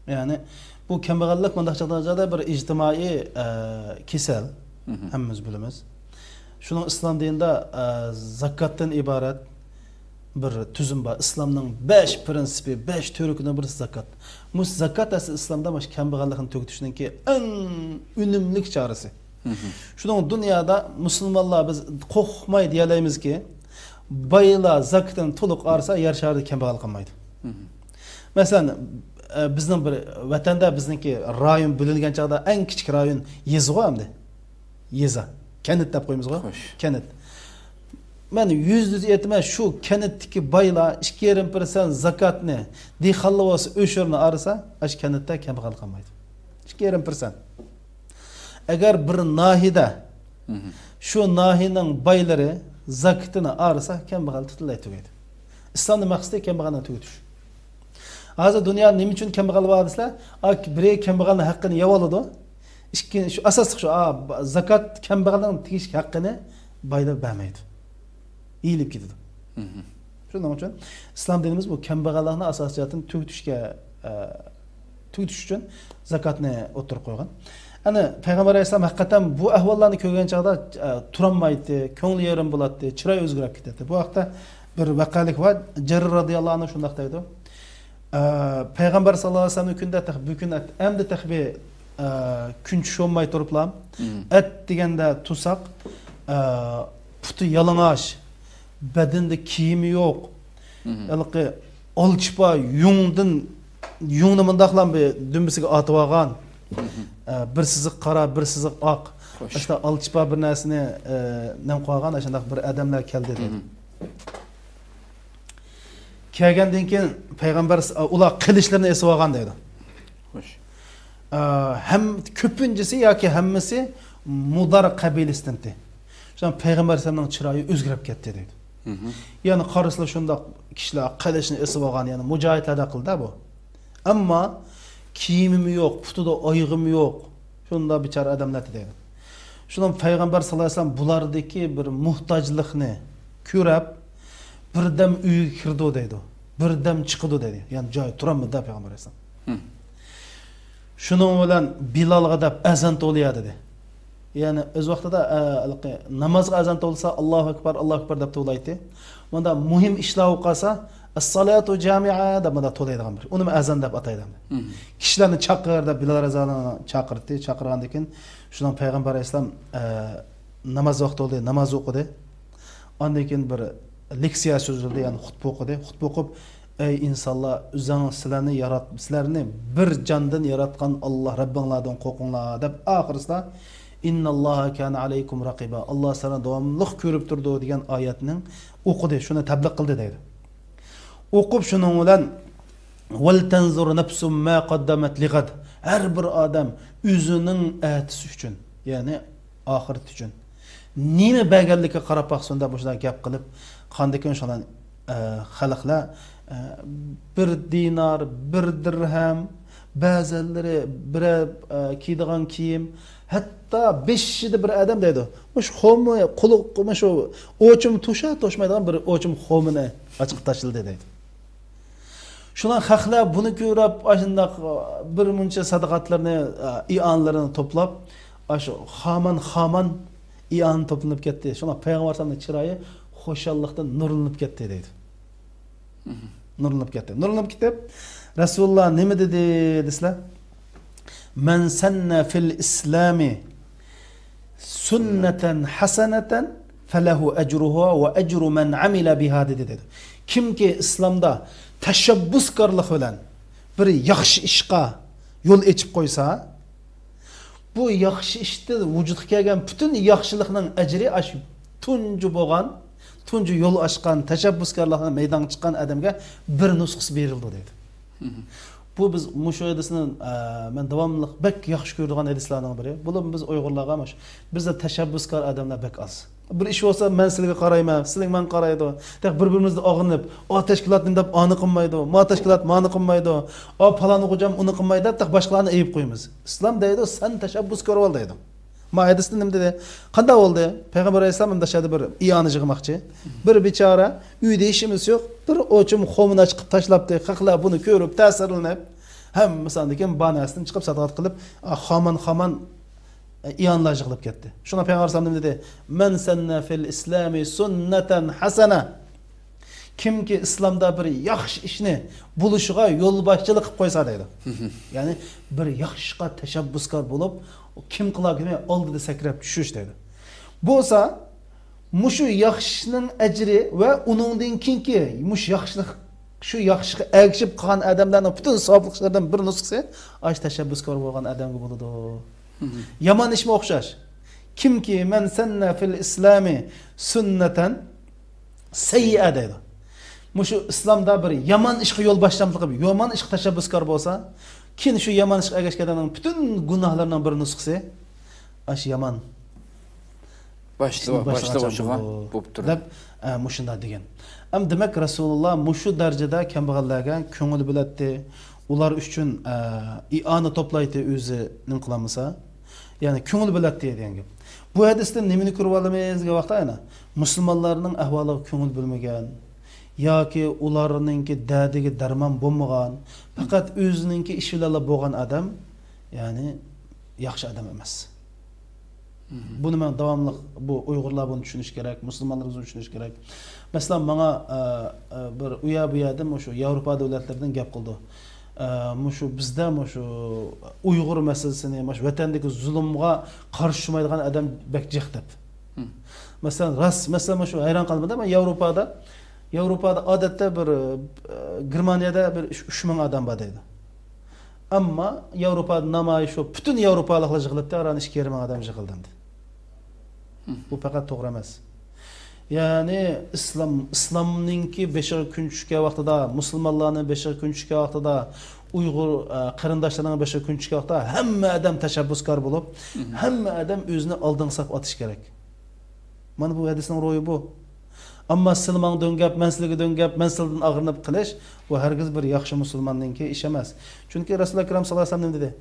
يەنى، بۇ كەمبەغەللىك مۇنداق چاغدا بىر ئىجتىمائىي، ئە، كېسەل، ھەممىمىز بىلىمىز. شۇنىڭ ئىسلام دىنىدا، ئە، زاكاتتىن ئىبارەت بىر تۈزۈم بار. ئىسلامنىڭ بەش پىرىنسىپى، بەش تۈۋرۈكىنىڭ بىرسى زاكات. مۇشۇ زاكات ئەسلى ئىسلامدا مۇشۇ كەمبەغەللىكنى تۈگىتىشنىڭكى ئەڭ ئۈنۈملۈك چارىسى. شۇنىڭ دۇنيادا مۇسۇلمانلار بىز قورقماي دېيەلەيمىزكى، بايلار زاكىتىنى تولۇق ئالسا، يەر شارىدا كەمبەغەل قالمايدۇ. مەسىلەن، ئە، بىزنىڭ بىر ۋەتەندە بىزنىڭكى رايون بۆلۈنگەن چاغدا ئەڭ كىچىك رايون يېزىغۇ ئەمدى. يېزا. كەنت دەپ قويىمىزغۇ؟ خوش. كەنت. مەن يۈزدە يۈز ئېيتىمەن، شۇ كەنتتىكى بايلار ئىككى يېرىم پىرسەنت زاكاتنى دېھقانلار بولسا ئۆشۈرنى ئالسا، ئاشۇ كەنتتە كەمبەغەل قالمايدۇ. ئىككى يېرىم پىرسەنت. ئەگەر بىر ناھىيەدە شۇ ناھىيەنىڭ بايلىرى زاكىتىنى ئالسا، كەمبەغەل پۈتۈنلەي تۈگەيدۇ. ئىسلامنىڭ مەقسىتى كەمبەغەلنى تۈگىتىش. ھازىر دۇنيا نېمە ئۈچۈن كەمبەغەل بار دېسىلە، ئا، بىرى كەمبەغەلنىڭ ھەققىنى يەۋالىدۇ. ئىككىنچى، شۇ ئاساسلىق شۇ، ئا، زاكات كەمبەغەلنىڭ تېگىشلىك ھەققىنى بايلار بەرمەيدۇ. ئېلىپ كېتىدۇ. شۇنىڭ ئۈچۈن ئىسلام دىنىمىز بۇ كەمبەغەللىكنى ئاساسىي جەھەتتىن تۈگىتىشكە، ئە، تۈگىتىش ئۈچۈن زاكاتنى ئوتتۇرىغا قويغان. ئەنە پەيغەمبەر ئەلەيھىسسالام ھەقىقەتەن بۇ ئەھۋاللارنى كۆرگەن چاغدا، ئە، تۇرالمايتتى، كۆڭلى يېرىم بولاتتى، چىرايى ئۆزگىرىپ كېتەتتى. بۇ ھەقتە بىر ۋەقەلىك بار. جەرىر رازىياللاھۇ ئەنھۇ شۇنداق دەيدۇ. ئە، پەيغەمبەر ساللاللاھۇ ئەلەيھى ۋەسەللەمنىڭ كۈنىدە تېخى بۈگۈن ئەت-، ئەمدى تېخى بىر، ئە، كۈن چۈشۈۋالماي تۇرۇپلا، ئەت دېگەندە تۇرساق، ئە، پۇتى يالىڭاچ، بەدىنىدە كىيىمى يوق، ھېلىقى ئالچىپا يۇڭدىن، يۇڭنى مۇنداقلا بىر دۈمبىسىگە ئاتىۋالغان، ئە، بىر سىزىق قارا، بىر سىزىق ئاق. خوش. ئاشۇنداق ئالچىپا بىر نەرسىنى، ئە، نەم قىلىۋالغان ئاشۇنداق بىر ئادەملەر كەلدى دەيدۇ. كەلگەندىن كېيىن پەيغەمبەر، ئۇلار قىلىچلىرىنى ئېسىۋالغان دەيدۇ. خوش. ئە، ھەم، كۆپىنچىسى ياكى ھەممىسى مۇدار قەبىلىسىدىنتى. شۇڭا پەيغەمبەر ئەلەيھىسسالامنىڭ چىرايى ئۆزگىرىپ كەتتى دەيدۇ. يەنى قارىسىلا شۇنداق كىشىلەر قىلىچنى ئېسىۋالغان، يەنى مۇجاھىدلەردەك قىلدى بۇ. ئەمما كىيىمىمۇ يوق، پۇتىدا ئايىغىمۇ يوق. شۇنداق بىچارە ئادەملەر دەيدۇ. شۇنىڭ پەيغەمبەر ساللاللاھۇ ئەلەيھى ۋەسەللەم بۇلاردىكى بىر موھتاجلىقنى كۆرۈپ، بىردەم ئۆيگە كىرىدۇ دەيدۇ. بىردەم چىقىدۇ دەيدۇ. يەنى جاي تۇرالمىدى پەيغەمبەر ئەلەيھىسسالام. شۇنىڭ بىلەن بىلالغا دەپ ئەزان توۋلايا دېدى. يەنى ئۆز ۋاقتىدا، ئە، ھېلىقى نامازغا ئەزان توۋلىسا، ئاللاھۇ ئەكبەر، ئاللاھۇ ئەكبەر دەپ توۋلايتتى. مۇنداق مۇھىم ئىشلار بولۇپ قالسا، ئەسسالاتۇ جامىئە دەپ مۇنداق توۋلايدىغان بىر. ئۇنىمۇ ئەزان دەپ ئاتايدۇ. كىشىلەرنى چاقىر دەپ بىلال رازىياللاھۇ ئەنھۇنى چاقىرتتى. چاقىرغاندىن كېيىن شۇنىڭ پەيغەمبەر ئەلەيھىسسالام، ئە، ناماز ۋاقتى بولدى، ناماز ئوقۇدى. ئاندىن كېيىن بىر لېكسىيە سۆزلىدى، يەنى خۇتبە ئوقۇدى. خۇتبە ئوقۇپ، ئەي ئىنسانلار، ئۆزۈڭ سىلەرنى يارات-، سىلەرنى بىر جاندىن ياراتقان ئاللا رەببىڭلاردىن قورقۇڭلار دەپ ئاخىرسىدا «ئىنناللاھا كانە ئەلەيكۇم رەقىبا»، ئاللا سىلەرنى داۋاملىق كۆرۈپ تۇرىدۇ دېگەن ئايەتنىڭ ئوقۇدى، شۇنى تەبلىق قىلدى دەيدۇ. ئوقۇپ شۇنىڭ بىلەن، «ۋەلتەنزۇر نەفسۇم ما قەددەمەت لىغەد»، ھەر بىر ئادەم ئۆزىنىڭ ئەتىسى ئۈچۈن، يەنى ئاخىرىتى ئۈچۈن نېمە بەرگەنلىكىگە قاراپ باقسۇن دەپ مۇشۇنداق گەپ قىلىپ، قاندىكىن شۇلار، ئە، خەلقلەر، ئە، بىر دىنار، بىر دىرھەم، بەزەنلىرى بىرەر، ئە، كىيىدىغان كىيىم، ھەتتا بېشىدا بىر ئادەم دەيدۇ، مۇشۇ خۇمى، قۇلىقى، مۇشۇ ئوچۇم توشا توشمايدىغان بىر ئوچۇم خۇمىنى ئاچىقىپ تاشلىدى دەيدۇ. شۇلار خەقلەر بۇنى كۆرۈپ، ئاشۇنداق بىر مۇنچە سادىقاتلىرىنى، ئىئانىلىرىنى توپلاپ، ئاشۇ خامان، خامان ئىئانە توپلىنىپ كەتتى. شۇڭا پەيغەمبەر ئەلەيھىسسالامنىڭ چىرايى خۇشاللىقتىن نۇرلىنىپ كەتتى دەيدۇ. نۇرلىنىپ كەتتى. نۇرلىنىپ كېتىپ، رەسۇلۇللا نېمە دېدى دېسىلە؟ «مەن سەننە فىل ئىسلامى سۈننەتەن ھەسەنەتەن فەلەھۇ ئەجرۇھا ۋە ئەجرۇ مەن ئەمىلە بىھا» دېدى، دېدى. كىمكى ئىسلامدا تەشەببۇسكارلىق بىلەن بىر ياخشى ئىشقا يول ئېچىپ قويسا، بۇ ياخشى ئىشتىن ۋۇجۇدقا كەلگەن پۈتۈن ياخشىلىقنىڭ ئەجرى ئاشۇ تۇنجى بولغان، تۇنجى يول ئاچقان، تەشەببۇسكارلىقنى مەيدانغا چىققان ئادەمگە بىر نۇسخىسى بېرىلىدۇ دەيدۇ. بۇ بىز مۇشۇ ھەدىسنى، ئە، مەن داۋاملىق بەك ياخشى كۆرىدىغان ھەدىسلەرنىڭ بىرى. بۇلار بىز ئۇيغۇرلارغا مۇش-، بىزدە تەشەببۇسكار ئادەملەر بەك ئاز. بىر ئىش بولسا، مەن سىلىگە قارايمەن، سىلىڭ ماڭا قارايدۇ. تېخى بىر-بىرىمىزدىن ئاغرىنىپ، ئا، تەشكىلات نېمە دەپ ئانى قىلمايدۇ، ما تەشكىلات مانى قىلمايدۇ، ئا، پالان خوجام ئۇنى قىلمايدۇ دەپ، تېخى باشقىلارنى ئېيىپ قويىمىز. ئىسلام دەيدۇ، سەن تەشەببۇسكار بول دەيدۇ. ما ھەدىستە نېمە دېدى؟ قانداق بولدى؟ پەيغەمبەر ئەلەيھىسسالام ئەمدى شەدە بىر ئىئانە يىغماقچى. بىر بىچارە، ئۆيدە ھېچنېمىسى يوق، بىر ئوچۇم خۇمىنى ئاچىقىپ تاشلاپتۇ. خەقلەر بۇنى كۆرۈپ، تەسىرلىنىپ، ھەممىسى ئاندىن كېيىن بار نەرسىنى چىقىپ سادىقات قىلىپ، خامان، خامان ئىئانىلار يىغىلىپ كەتتى. شۇڭا پەيغەمبەر ئەلەيھىسسالام نېمە دېدى؟ «مەن سەننە فىل ئىسلامى سۈننەتەن ھەسەنە». كىمكى ئىسلامدا بىر ياخشى ئىشنى بولۇشىغا يولباشچىلىق قىلىپ قويسا دەيدۇ. يەنى بىر ياخشى ئىشقا تەشەببۇسكار بولۇپ، كىم قىلار كىمى ئالدىدا سەكرەپ چۈشۈش دەيدۇ. بولسا، مۇشۇ ياخشى ئىشنىڭ ئەجرى ۋە ئۇنىڭدىن كېيىنكى مۇشۇ ياخشىلىق، شۇ ياخشىغا ئەگىشىپ قىلغان ئادەملەرنىڭ پۈتۈن ساۋابلىق ئىشلىرىدىن بىر نۇسخىسى ئاشۇ تەشەببۇسكار بولغان ئادەمگە بولىدۇ. يامان ئىشمۇ ئوخشاش. كىمكى مەن سەننە فىل ئىسلامى سۈننەتەن سەييىئە دەيدۇ. مۇشۇ ئىسلامدا بىر يامان ئىشقا يول باشلامچىلىق قىلىپ، يامان ئىشقا تەشەببۇسكار بولسا، كېيىن شۇ يامان ئىشقا ئەگەشكەن ئادەمنىڭ پۈتۈن گۇناھلىرىنىڭ بىر نۇسخىسى ئاشۇ يامان باشلىق، ئىشنى باشلىق باشلىغان بولۇپ تۇرىدۇ، دەپ، ئە، مۇشۇنداق دېگەن. ئەم، دېمەك، رەسۇلۇللا مۇشۇ دەرىجىدە كەمبەغەللەرگە كۆڭۈل بۆلەتتى. ئۇلار ئۈچۈن، ئە، ئىئانە توپلايتتى، ئۆزى نېمە قىلالمىسا. يەنى كۆڭۈل بۆلەتتى دېگەن گەپ. بۇ ھەدىستىن نېمىنى كۆرۈۋالىمىز دېگەن ۋاقىتتا، يەنە مۇسۇلمانلارنىڭ ئەھۋالىغا كۆڭۈل بۆلمىگەن ياكى ئۇلارنىڭكى دەردىگە دەرمان بولمىغان، پەقەت ئۆزىنىڭكى ئىشى بىلەنلا بولغان ئادەم، يەنى ياخشى ئادەم ئەمەس. بۇنى مەن داۋاملىق، بۇ ئۇيغۇرلار بۇنى چۈشىنىشى كېرەك، مۇسۇلمانلىرىمىز بۇنى چۈشىنىشى كېرەك. مەسىلەن، ماڭا، ئە، ئە، بىر ئۇ يەر بۇ يەردىن مۇشۇ ياۋروپا دۆلەتلىرىدىن گەپ قىلىدۇ. ئە، مۇشۇ بىزدە مۇشۇ ئۇيغۇر مەسىلىسىنى، مۇشۇ ۋەتەندىكى زۇلۇمغا قارشى تۇرمايدىغان ئادەم بەك جىق دەپ. مەسىلەن، راست، مەسىلەن، مۇشۇ ھەيران قالمىدىم، مەن ياۋروپادا، ياۋروپادا ئادەتتە بىر، ئە، گېرمانىيەدە بىر ئۈچ، ئۈچ مىڭ ئادەم بار دەيدۇ. ئەمما ياۋروپادا نامايىش بولۇپ، پۈتۈن ياۋروپالىقلار يىغىلىپتۇ، ئاران ئىككى يېرىم مىڭ ئادەم يىغىلدى ئەمدى. بۇ پەقەت توغرا ئەمەس. يەنى ئىسلام، ئىسلامنىڭكى بېشىغا كۈن چۈشكەن ۋاقتىدا، مۇسۇلمانلارنىڭ بېشىغا كۈن چۈشكەن ۋاقتىدا، ئۇيغۇر، ئە، قېرىنداشلارنىڭ بېشىغا كۈن چۈشكەن ۋاقتىدا ھەممە ئادەم تەشەببۇسكار بولۇپ، ھەممە ئادەم ئۆزىنى ئالدىنقى ساپقا ئاتىشى كېرەك. مانا بۇ ھەدىسنىڭ روھى بۇ. ئەمما سىلى ماڭا دۆڭگەپ، مەن سىلىگە دۆڭگەپ، مەن سىلىدىن ئاغرىنىپ قېلىش، بۇ ھەرگىز بىر ياخشى مۇسۇلماننىڭكى ئىشى ئەمەس. چۈنكى رەسۇلى ئەكرەم ساللاللاھۇ ئەلەيھى ۋەسەللەم نېمە دېدى؟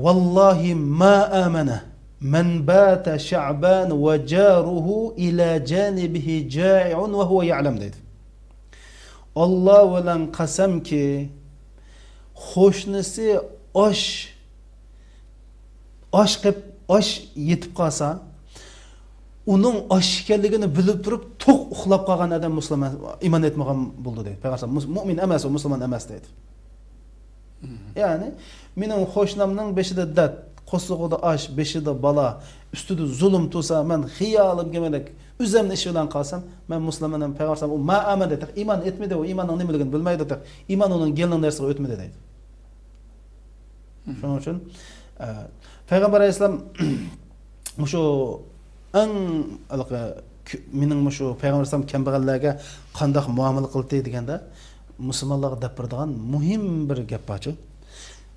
«ۋاللاھى ما ئامەنە مەن باتە شەئبان ۋە جارۇھۇ ئىلا جانىبىھى جائىئۇن ۋە ھۇۋە يەئلەم» دەيدۇ. ئاللا بىلەن قەسەمكى، قوشنىسى ئاش، ئاش قىپ، ئاش يېتىپ قالسا، ئۇنىڭ ئاش ئىكەنلىكىنى بىلىپ تۇرۇپ، توق ئۇخلاپ قالغان ئادەم مۇسۇلمان، ئىمان ئېيتمىغان بولىدۇ دەيدۇ. پەيغەمبەر مۇس-، مۇئمىن ئەمەس، ئۇ مۇسۇلمان ئەمەس دەيدۇ. يەنى، مېنىڭ قوشنامنىڭ بېشىدا دەرد، قورسىقىدا ئاش، بېشىدا بالا، ئۈستىدە زۇلۇم تۇرسا، مەن خىيالىم كەلمىگەندەك ئۆزۈمنىڭ ئىشى بىلەن قالسام، مەن مۇسۇلمان ئەمەس. پەيغەمبەر ئەلەيھىسسالام، ئۇ ما ئامەنە، تېخى ئىمان ئېيتمىدى، ئۇ ئىماننىڭ نېمىلىكىنى بىلمەيدۇ، تېخى ئىمان ئۇنىڭ گېلىنىڭ نەرسىسىگە ئۆتمىدى دەيدۇ. شۇنىڭ ئۈچۈن، ئە، پەيغەمبەر ئەلەيھىسسالام مۇشۇ ئەڭ ھېلىقى كۆ-، مېنىڭ مۇشۇ پەيغەمبەر ئەلەيھىسسالام كەمبەغەللەرگە قانداق مۇئامىلە قىلدى دېگەندە، مۇسۇلمانلارغا دەپ بېرىدىغان مۇھىم بىر گەپ بارچۇ.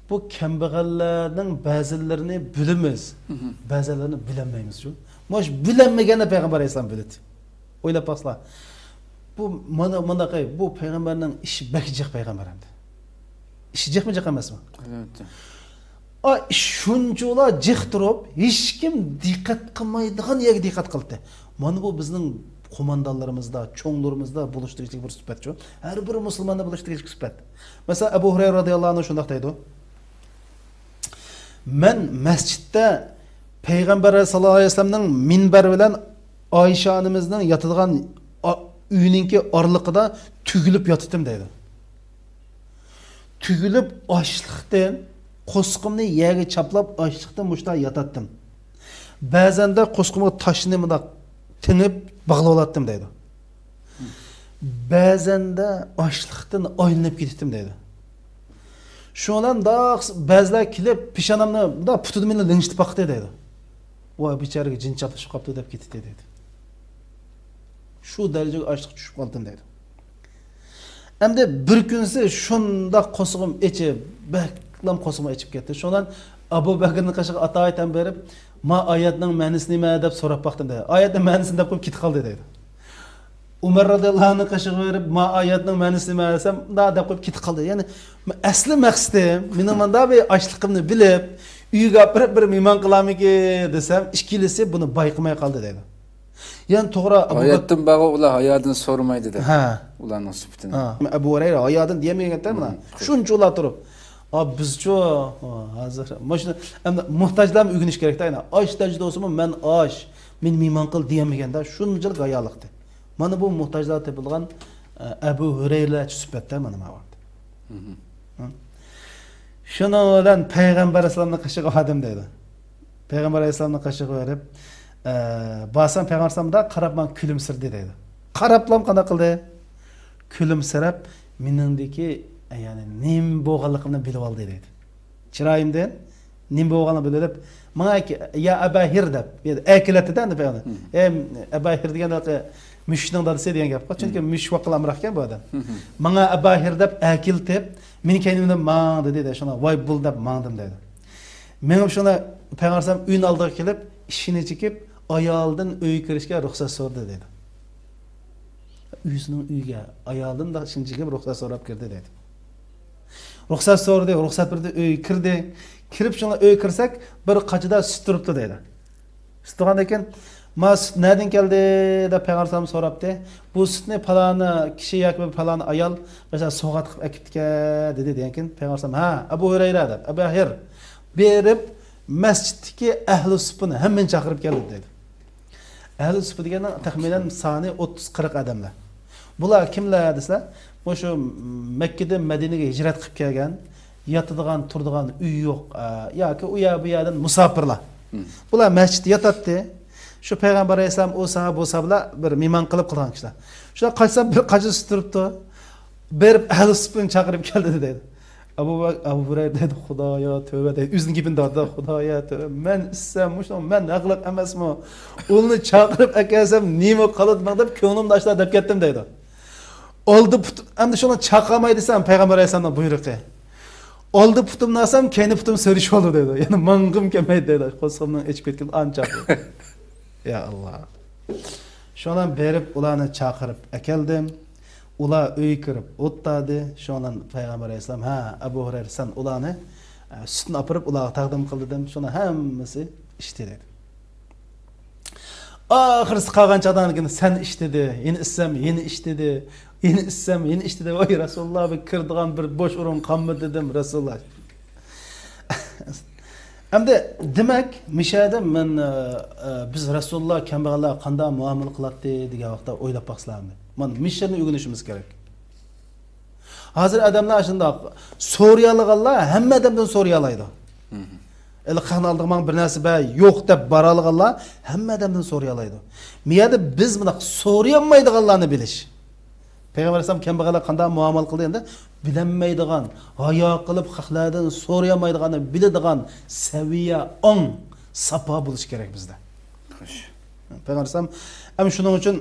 بۇ كەمبەغەللەرنىڭ بەزىلىرىنى بىلىمىز، مھم. بەزىلىرىنى بىلەلمەيمىزچۇ. مۇشۇ بىلەلمىگەننى پەيغەمبەر ئەلەيھىسسالام بىلىدۇ. ئويلاپ باقسىلا. بۇ مانا، مانا قاي، بۇ پەيغەمبەرنىڭ ئىشى بەك جىق پەيغەمبەر ئەمدى. ئىشى جىقمۇ جىق ئەمەسمۇ؟ ئەلۋەتتە. ئا، شۇنچىلا جىق تۇرۇپ، ھېچكىم دىققەت قىلمايدىغان يەرگە دىققەت قىلدى. مانا بۇ بىزنىڭ قوماندانلىرىمىزدا، چوڭلىرىمىزدا بولۇشى تېگىشلىك بىر سۈپەتچۇ. ھەر بىر مۇسۇلماندا بولۇشى تېگىشلىك سۈپەت. مەسىلەن، ئەبۇ ھۇرەيرە رازىياللاھۇ ئەنھۇ شۇنداق دەيدۇ. مەن مەسچىتتە پەيغەمبەر ساللاللاھۇ ئەلەيھى ۋەسەللەمنىڭ مىنبەر بىلەن ئايشە ئانىمىزنىڭ ياتىدىغان ئا-، ئۆينىڭكى ئارىلىقىدا تۈگۈلۈپ ياتىتتىم دەيدۇ. تۈگۈلۈپ ئاچلىقتىن قورسىقىمنى يەرگە چاپلاپ ئاچلىقتىن مۇشۇنداق ياتاتتىم. بەزەندە قورسىقىمغا تاشنى مۇنداق تېڭىپ باغلىۋالاتتىم دەيدۇ. بەزەندە ئاچلىقتىن ئايلىنىپ كېتەتتىم دەيدۇ. شۇنىڭ بىلەن مۇنداق بەزىلەر كېلىپ پېشانامنى مۇنداق پۇتىدا مېنى لىڭشىتىپ باقتى دەيدۇ. ۋاي بىچارىگە جىن چاپلىشىپ قاپتۇ دەپ كېتەتتى دەيدۇ. شۇ دەرىجىگە ئاچلىق چۈشۈپ قالدىم دەيدۇ. ئەمدى بىر كۈنسى شۇنداق قورسىقىم ئېچىپ، بەكلا قورسىقىم ئېچىپ كەتتى. شۇنىڭ بىلەن ئەبۇ بەكرىنىڭ قېشىغا ئاتايىتەن بېرىپ، ما ئايەتنىڭ مەنىسى نېمە دەپ سوراپ باقتىم دەيدۇ. ئايەتنىڭ مەنىسىنى دەپ قويۇپ كېتىپ قالدى دەيدۇ. ئۇمەر رازىياللاھۇ ئەنھۇنىڭ قېشىغا بېرىپ، ما ئايەتنىڭ مەنىسى نېمە دېسەم، دا دەپ قويۇپ كېتىپ قالدى. يەنى ئەسلى مەقسىتىم، مېنىڭ مانداق بىر ئاچلىقىمنى بىلىپ، ئۆيگە ئاپىرىپ بىر مېھمان قىلارمىكىن دېسەم، ئىككىلىسى بۇنى بايقىماي قالدى دەيدۇ. يەنى توغرا، ئەبۇ بەك- ئايەتتىن بارغۇ ئۇلار ھايادىن سورىمايدۇ دەپ. ھە. ئۇلارنىڭ سۈپىتىنى. ھە. ئەبۇ ھۇرەيرە ھايادىن دېيەلمىگەن مانا. مم. شۇنچىلا تۇرۇپ. ئا، بىزچۇ، ئا، ھازىر. مۇشۇ، ئەمدى موھتاجلارمۇ ئۆگىنىش كېرەك-تە، ئەنە. ئاچ دەرىجىدە بولسىمۇ، مەن ئاچ، مېنى مېھمان قىل دېيەلمىگەندە، شۇنچىلىك ھايالىقتى. مانا بۇ موھتاجلار تېپىلغان، ئە، ئەبۇ ھۇرەيرىلەرچە سۈپەتتە مانا ما ۋاقىت. مم. ھە؟ شۇنىڭ بىلەن پەيغەمبەر ئەلەيھىسسالامنىڭ قېشىغا باردىم دەيدۇ. پەيغەمبەر ئەلەيھىسسالامنىڭ قېشىغا بېرىپ، ئە، بارسام پەيغەمبەر ئەلەيھىسسالام مۇنداق قاراپ ماڭا كۈلۈمسىرىدى دەيدۇ. قاراپلام قانداق قىلدى؟ كۈلۈمسىرەپ، مېنىڭدىكى، ئە، يەنى نېمە بولغانلىقىمنى بىلىۋالدى دەيدۇ. چىرايىمدىن نېمە بولغانلىقىنى بىلىپ، ماڭا ئەك-، يا ئەبا ھىر دەپ، يا ئەكىلەتتى-دە ئەمدى پەيغەمبەر. مم. ئەي ئەبا ھىر دېگەن ھېلىقى مۈشۈكنىڭ دادىسى دېگەن گەپ. چۈنكى مم. مۈشۈك ۋاققىلى ئامراق ئىكەن بۇ ئادەم. مم. ماڭا ئەبا ھىر دەپ ئەكېلىتىپ، مېنى كەينىمدىن ماڭ دېدى دە، شۇڭا ۋاي بۇل دەپ ماڭدىم دەيدۇ. مېڭىپ شۇڭا پەيغەمبەر ئەلەيھىسسالام ئۆينىڭ ئالدىغا كېلىپ، ئىشىكنى چېكىپ، ئايالىدىن ئۆيگە كىرىشكە رۇخسەت سورىدى دەيدۇ. ئۆزىنىڭ ئۆيىگە ئايالىدىن ئىشىكنى چېكىپ رۇخسەت سوراپ كىردى دەيدۇ. رۇخسەت سورىدى، رۇخسەت بەردى، ئۆيگە كىردى. كىرىپ شۇڭا ئۆيگە كىرسەك، بىر قاچىدا سۈت تۇرۇپتۇ دەيدۇ. سۈت تۇرغاندىن كېيىن، ما سۈت نەدىن كەلدى دەپ پەيغەمبەر ئەلەيھىسسالام سوراپتۇ. بۇ سۈتنى پالانى كىشى ياكى بىر پالانى ئايال مەسىلەن سوۋغات قىلىپ ئەكىپتىكەن دېدى دېگەن كېيىن پەيغەمبەر ئەلەيھىسسالام، ھە، ئەبۇ ھۇرەيرە دەپ، ئەبۇ ھىر بېرىپ مەسچىتتىكى ئەھلى سۇپپىنى ھەممىنى چاقىرىپ كەلدى دەيدۇ. ئەھلى سۇپپا دېگەننىڭ تەخمىنەن سانى ئوتتۇز قىرىق ئادەملەر. بۇلار كىملەر دېسە، مۇشۇ مەككىدىن مەدىنىگە ھىجرەت قىلىپ كەلگەن، ياتىدىغان، تۇرىدىغان ئۆيى يوق، ئە، ياكى ئۇ يەر، بۇ يەردىن مۇساپىرلار. مم. بۇلار مەسچىتتە ياتاتتى. شۇ پەيغەمبەر ئەلەيھىسسالام ئۇ ساھابە، بۇ ساھابىلەر بىر مېھمان قىلىپ قىلغان كىشىلەر. شۇلار قاچسا بىر قاچىسى تۇرۇپتۇ. بېرىپ ئەھلى سۇپپىنى چاقىرىپ كەلدى دەيدۇ. ئەبۇ بەك-، ئەبۇ ھۇرەيرە دەيدۇ، خۇدايا تۆۋە دەيدۇ. ئۆزىنىڭ گېپىنى دەۋاتىدۇ، خۇدايا تۆۋە. مەن ئىچسەم، مۇشۇ مەن ھەقلىق ئەمەسمۇ؟ ئۇنى چاقىرىپ ئەكەلسەم نېمە قىلىدىمەن دەپ كۆڭلۈمدە ئاشۇنداق دەپ كەتتىم دەيدۇ. ئالدى پۇت، ئەمدى شۇنى چاقىرماي دېسەم، پەيغەمبەر ئەلەيھىسسالامنىڭ بۇيرۇقى. ئالدى پۇتۇمنى ئالسام، كەينى پۇتۇم سىرىشىۋالىدۇ دەيدۇ. يەنى ماڭغۇم كەلمەيدۇ دەيدۇ. قورسىقىمنىڭ ئېچىپ كەتكىنى ئانچە. يا ئاللا. شۇنىڭ بىلەن بېرىپ ئۇلارنى چاقىرىپ ئەكەلدىم. ئۇلار ئۆيگە كىرىپ ئولتۇردى. شۇنىڭ بىلەن پەيغەمبەر ئەلەيھىسسالام، ھە، ئەبۇ ھۇرەيرە، سەن ئۇلارنى، ئە، سۈتنى ئاپىرىپ ئۇلارغا تەقدىم قىل دېدىم. شۇنى ھەممىسى ئىچتى دەيدۇ. ئاخىرسى قالغان چاغدا كېيىن سەن ئىچ دېدى، يەنە ئىچسەم، يەنە ئىچ دېدى، يەنە ئىچسەم، يەنە ئىچ دېدى. ۋاي رەسۇلۇللا، بىر كىرىدىغان بىر بوش ئورۇن قالمىدى دېدىم، رەسۇلۇللا. ئەمدى دېمەك، مىشەدە مەن، ئە، ئە، بىز رەسۇلۇللا كەمبەغەللەرگە قانداق مۇئامىلە قىلاتتى دېگەن ۋاقىتتا ئويلاپ باقسىلا ئەمدى. مانا مىشەدىن ئۆگىنىشىمىز كېرەك. ھازىر ئادەملەر شۇنداق، سورىيالىغانلار ھەممە ئادەمدىن سورىيالايدۇ. مم. ئېلى خەقنىڭ ئالدىغا ماڭا بىر نەرسە بەر، يوق دەپ بارالىغانلار ھەممە ئادەمدىن سورىيالايدۇ. مىيەدە بىز بۇنداق سورىيالمايدىغانلارنى بىلىش. پەيغەمبەر ئەلەيھىسسالام كەمبەغەللەرگە قانداق مۇئامىلە قىلدى دېگەندە، بىلەلمەيدىغان، ھايا قىلىپ خەقلەردىن سورىيالمايدىغاننى بىلىدىغان سەۋىيە، ئاڭ، ساپا بولۇشى كېرەك بىزدە. خوش. پەيغەمبەر ئەلەيھىسسالام، ئەم شۇنىڭ ئۈچۈن،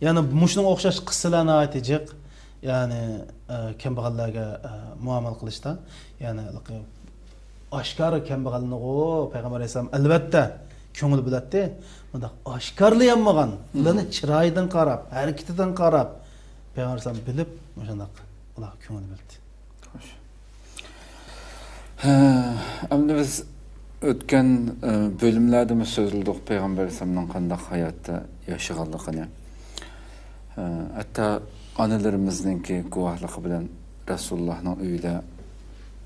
يەنى مۇشۇنىڭغا ئوخشاش قىسسىلار ناھايىتى جىق. يەنى، ئە، كەمبەغەللەرگە، ئە، مۇئامىلە قىلىشتا، يەنى ئاشكارا كەمبەغەلنىغۇ پەيغەمبەر ئەلەيھىسسالام ئەلۋەتتە كۆڭۈل بۆلەتتى. مۇنداق ئاشكارىلىيالمىغان، ئۇلارنى چىرايىدىن قاراپ، ھەرىكىتىدىن قاراپ، پەيغەمبەر ئەلەيھىسسالام بىلىپ، مۇشۇنداق ئۇلارغا كۆڭۈل بۆلدى. خوش. ھە، ئەمدى بىز ئۆتكەن، ئە، بۆلۈملەردىمۇ سۆزلىدۇق، پەيغەمبەر ئەلەيھىسسالامنىڭ قانداق ھاياتتا ياشىغانلىقىنى. ھە، ھەتتا ئانىلىرىمىزنىڭكى گۇۋاھلىقى بىلەن رەسۇلۇللاھنىڭ ئۆيىدە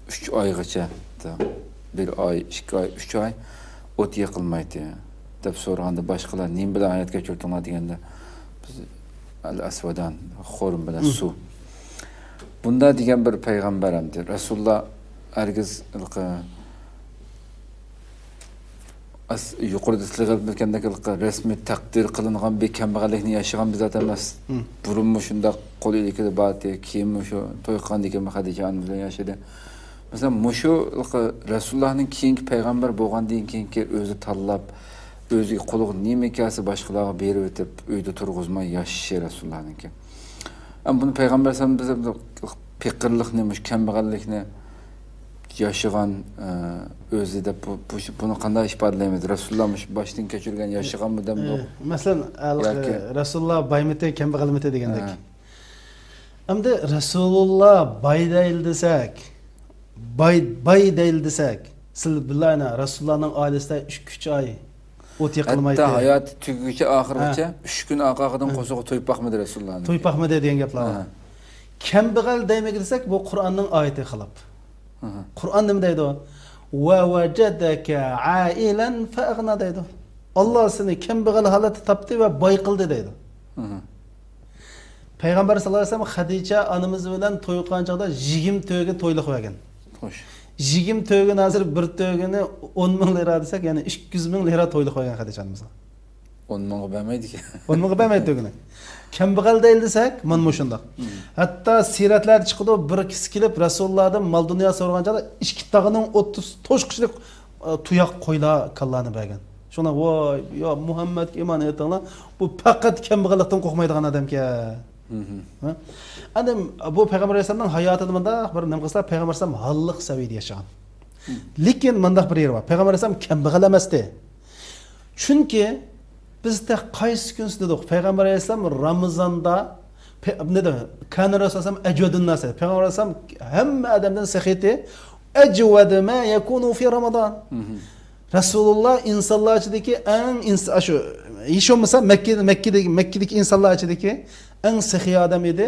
ئۈچ ئايغىچە، بىر ئاي، ئىككى ئاي، ئۈچ ئاي ئوت يېقىلمايتتى، دەپ سورىغاندا، باشقىلار نېمە بىلەن ھايات كەچۈردۈڭلار دېگەندە، بىز ئەل ئەسۋەدان، خورما بىلەن سۇ. بۇندا دېگەن بىر پەيغەمبەر ئەمدى. رەسۇلۇللا ھەرگىز ھېلىقى ئەس-، يۇقىرىدا تىلغا ئېلىپ ئۆتكەندەك ھېلىقى رەسمىي تەقدىر قىلىنغان بىر كەمبەغەللىكنى ياشىغان بىر زات ئەمەس. بۇرۇنمۇ شۇنداق قول ئىلكىدە بارتى، كېيىنمۇ شۇ توي قىلغاندىن كېيىنمۇ خەدىچە ئانىمىز بىلەن ياشىدى. مەسىلەن، مۇشۇ ھېلىقى رەسۇلۇللانىڭ كېيىنكى پەيغەمبەر بولغاندىن كېيىنكى ئۆزى تاللاپ، ئۆزىگە قولىغا نېمە كەلسە باشقىلارغا بېرىۋېتىپ، ئۆيدە تۇرغۇزماي ياشىشى رەسۇلۇللانىڭكى. ئەمما بۇنى پەيغەمبەر ئەلەيھىسسالام بىز پېقىرلىقنى، مۇشۇ كەمبەغەللىكنى ياشىغان، ئە، ئۆزى دەپ بۇ، بۇ، بۇنى قانداق ئىپادىلەيمىز؟ رەسۇلۇللا مۇشۇ باشتىن كەچۈرگەن ياشىغانمۇ دەمدۇق؟ ئە، مەسىلەن، ھېلىقى ياكى رەسۇلۇللا بايمىتى، كەمبەغەلمىتى دېگەندەك. ھە. ئەمدى رەسۇلۇللا باي دەيلى دېسەك، باي، باي دەيلى دېسەك، سىلەر بىلەينە، رەسۇلۇللانىڭ ئائىلىسىدە ئۈچ، ئۈچ ئاي ئوت يېقىلمايتتى. ھەتتا ھاياتى تۈگىگۈچە، ئاخىرغىچە ھە. ئۈچ كۈن ئارقا-ئارقىدىن ھە. قورسىقى تويۇپ باقمىدى رەسۇلۇللانىڭ. تويۇپ باقمىدى دېگەن گەپلەر بار. ھە. كەمبەغەل دەيمىگە دېسەك، بۇ قۇرئاننىڭ ئايىتىگە خىلاپ. ھە. قۇرئان نېمە دەيدۇ؟ «ۋە ۋەجەدەكە ئائىلەن فەئەغنا» دەيدۇ. ئاللا سېنى كەمبەغەل ھالەتتە تاپتى ۋە باي قىلدى دەيدۇ. ھە. پەيغەمبەر ساللاللاھۇ ئەلەيھى ۋەسەللەم خەدىچە ئانىمىز بىلەن توي قىلغان چاغدا يىگىرمە تۆگە تويلۇق بەرگەن. خوش. يىگىرمە تۆگىنى ھازىر بىر تۆگىنى ئون مىڭ لىرا دېسەك، يەنى ئىككى يۈز مىڭ لىرا تويلۇق بەرگەن خەدىچە ئانىمىزغا. ئون مىڭغا بەرمەيدىكەن. ئون مىڭغا بەرمەيدۇ تۆگىنى. كەمبەغەل دەيلى دېسەك، مانا مۇشۇنداق. مم. ھەتتا سىيرەتلەردە چىقىدۇ، بىر كىشى كېلىپ رەسۇلۇللادىن مال دۇنيا سورىغان چاغدا ئىككى تاغنىڭ ئوتتۇز توشقۇچىلىق، ئە، تۇياق قويلار كاللانى بەرگەن. شۇڭا، ۋاي، يا مۇھەممەدكە ئىمان ئېيتىڭلار، بۇ پەقەت كەمبەغەللىكتىن قورقمايدىغان ئادەمكەن. مم. ھە؟ ئەنە بۇ پەيغەمبەر ئەلەيھىسسالامنىڭ ھاياتىدا مۇنداق بىر نېمە قىلسا، پەيغەمبەر ئەلەيھىسسالام ھاللىق سەۋىيىدە ياشىغان. مم. لېكىن مۇنداق بىر يېرى بار. پەيغەمبەر ئەلەيھىسسالام كەمبەغەل ئەمەستى. چۈنكى بىز تېخى قايسى كۈنسى دېدۇق، پەيغەمبەر ئەلەيھىسسالام رامىزاندا، پە-، نېدە، كان رەسۇلۇللاھ سەللەم ئەجۋەدۇن ناس دېدى. پەيغەمبەر ئەلەيھىسسالام ھەممە ئادەمدىن سېخىي ئىدى. ئەجۋەدۇ ما يەكۇنۇ فى رامىزان. مم. رەسۇلۇللاھ ئىنسانلار ئىچىدىكى ئەڭ ئىنس-، ئاشۇ، ھېچ بولمىسا مەككە، مەككىدىكى، مەككىدىكى ئىنسانلار ئىچىدىكى ئەڭ سېخىي ئادەم ئىدى.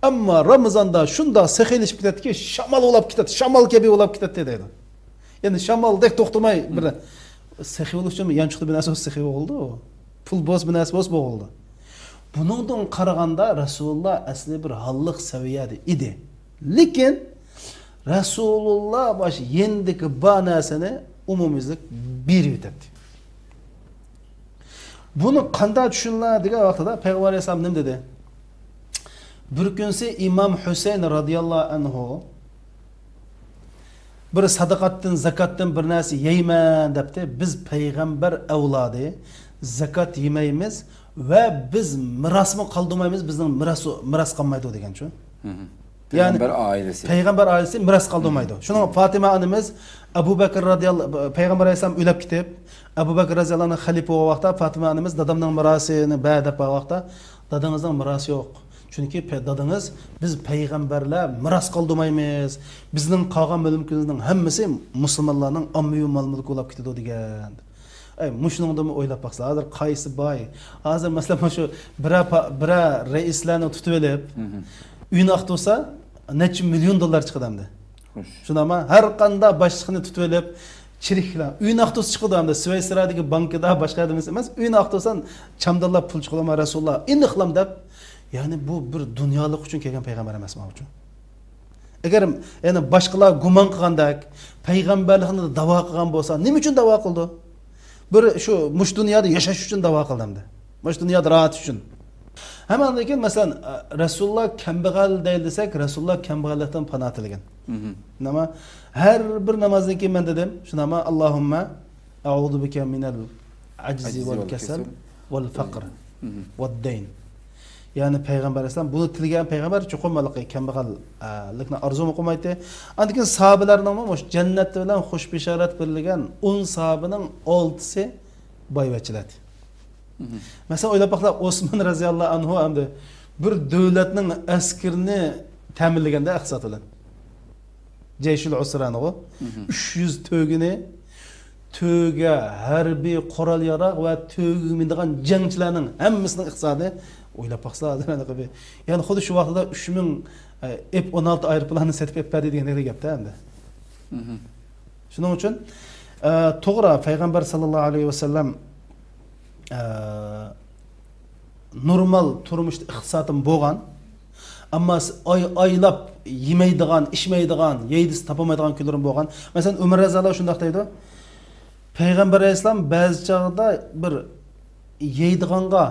ئەمما رامىزاندا شۇنداق سېخىيلىشىپ كېتەتتىكى، شامال ئۇلاپ كېتەتتى، شامال كەبى ئۇلاپ كېتەتتى دەيدۇ. يەنى شامالدەك توختىماي بىر سېخىي بولۇش ئۈچۈن يانچۇقتا بىر نەرسە بولسا سېخىي بولىدۇ. پۇل بولسا بىر نەرسە بولسا بولىدۇ. بۇنىڭدىن قارىغاندا رەسۇلۇللاھ ئەسلى بىر ھاللىق سەۋىيەدە ئىدى. لېكىن رەسۇلۇللاھ باش يېنىدىكى بار نەرسىنى ئومۇميۈزلۈك بېرىۋېتەتتى. بۇنى قانداق چۈشىنىلا دېگەن ۋاقتىدا پەيغەمبەر ئەلەيھىسسالام نېمە دېدى؟ بىر كۈنسى ئىمام ھۈسەيىن رازىياللاھۇ ئەنھۇ بىر سادىقاتتىن، زاكاتتىن بىر نەرسە يەيمەن دەپتى. بىز پەيغەمبەر ئەۋلادى، زاكات يېمەيمىز ۋە بىز مىراسمۇ قالدۇرمايمىز، بىزنىڭ مىراس، مىراس قالمايدۇ دېگەنچۇ. مم. يەنى پەيغەمبەر ئائىلىسى. پەيغەمبەر ئائىلىسى مىراس قالدۇرمايدۇ. شۇنىڭغا فاتىمە ئانىمىز ئەبۇ بەكىر رازىياللا-، پەيغەمبەر ئەلەيھىسسالام ئۆلۈپ كېتىپ، ئەبۇ بەكىر رازىياللاھۇ ئەنھۇ خەلىپە بولغان ۋاقىتتا فاتىمە ئانىمىز، دادامنىڭ مىراسىنى بەر دەپ بارغان ۋاقىتتا، دادىڭىزنىڭ مىراسى يوق. چۈنكى پە-، دادىڭىز، بىز پەيغەمبەرلەر مىراس قالدۇرمايمىز. بىزنىڭ قالغان مۈلكىمىزنىڭ ھەممىسى مۇسۇلمانلارنىڭ ئاممىۋى مال-مۈلكى بولۇپ كېتىدۇ دېگەن. ئەي، مۇشۇنىڭدىمۇ ئويلاپ باقسا، ھازىر قايسى باي؟ ھازىر، مەسىلەن، مانا شۇ بىرەر پا-، بىرەر رەئىسلەرنى تۇتۇۋېلىپ، مم. ئۆينى ئاقتۇرسا، نەچچە مىليون دوللار چىقىدۇ ئەمدى. خوش. شۇنداقمۇ؟ ھەر قانداق باشلىقنى تۇتۇۋېلىپ، چىرىكلەر. ئۆينى ئاقتۇرسا چىقىدۇ ئەمدى. سۋېيسرادىكى بانكىدا، باشقا يەردە ئەمەس، ئۆينى ئاقتۇرسا، چامداللاپ پۇل چىقىدۇ، رەسۇلۇللاھ، ئېنىقلام دەپ. يەنى بۇ بىر دۇنيالىق ئۈچۈن كەلگەن پەيغەمبەر ئەمەس مانا ئۇچۇن. ئەگەر، يەنى باشقىلار گۇمان قىلغاندەك، پەيغەمبەرلىكنى داۋا قىلغان بولسا، نېمە ئۈچۈن داۋا قىلىدۇ؟ بىر شۇ مۇشۇ دۇنيادا ياشاش ئۈچۈن داۋا قىلدى ئەمدى. مۇشۇ دۇنيادا راھەت ئۈچۈن. ھەم ئاندىن كېيىن، مەسىلەن، رەسۇلۇللا كەمبەغەل دەيلى دېسەك، رەسۇلۇللا كەمبەغەللىكتىن پانا تىلىگەن. مم. نېمە؟ ھەر بىر نامازدىن كېيىن مەن دېدىم، شۇنداقمۇ؟ اللهم أعوذ بك من العجز والكسل والفقر والدين. يەنى پەيغەمبەر ئەلەيھىسسالام بۇنى تىلىگەن پەيغەمبەر چوقۇم ھېلىقى كەمبەغەللىكنى ئارزۇمۇ قىلمايتتى. ئاندىن كېيىن ساھابىلەرنىڭمۇ مۇشۇ جەننەت بىلەن خۇش بېشارەت بېرىلگەن ئون ساھابىنىڭ ئالتىسى بايۋەچچىلەر. مەسىلەن، ئويلاپ باقساق، ئوسمان رەزىياللاھۇ ئەنھۇ ئەمدى بىر دۆلەتنىڭ ئەسكىرىنى تەمىنلىگەندە ئىقتىساد بىلەن. جەيشۇل ئۇسرانىغۇ. ئۈچ يۈز تۆگىنى، تۆگە، ھەربىي قورال ياراغ ۋە تۆگىگە مىنىدىغان جەڭچىلەرنىڭ ھەممىسىنىڭ ئىقتىسادى، ئويلاپ باقسىلا، ھازىر ھېلىقى بىر، يەنى خۇددى شۇ ۋاقتىدا ئۈچ مىڭ، ئە، ئېف ئون ئالتە ئايروپىلاننى سېتىپ ئېلىپ بەردى دېگەندەك گەپتە ئەمدى. شۇنىڭ ئۈچۈن، ئە، توغرا، پەيغەمبەر ساللاللاھۇ ئەلەيھى ۋەسەللەم، ئە، نورمال تۇرمۇشتا ئىقتىسادىم بولغان، ئەمما س-، ئاي-، ئايلاپ يېمەيدىغان، ئىچمەيدىغان، يەيدىسى تاپالمايدىغان كۈنلىرىم بولغان. مەسىلەن، ئۆمەر رەزىياللاھۇ شۇنداق دەيدۇ، پەيغەمبەر ئەلەيھىسسالام بەزى چاغدا بىر يەيدىغانغا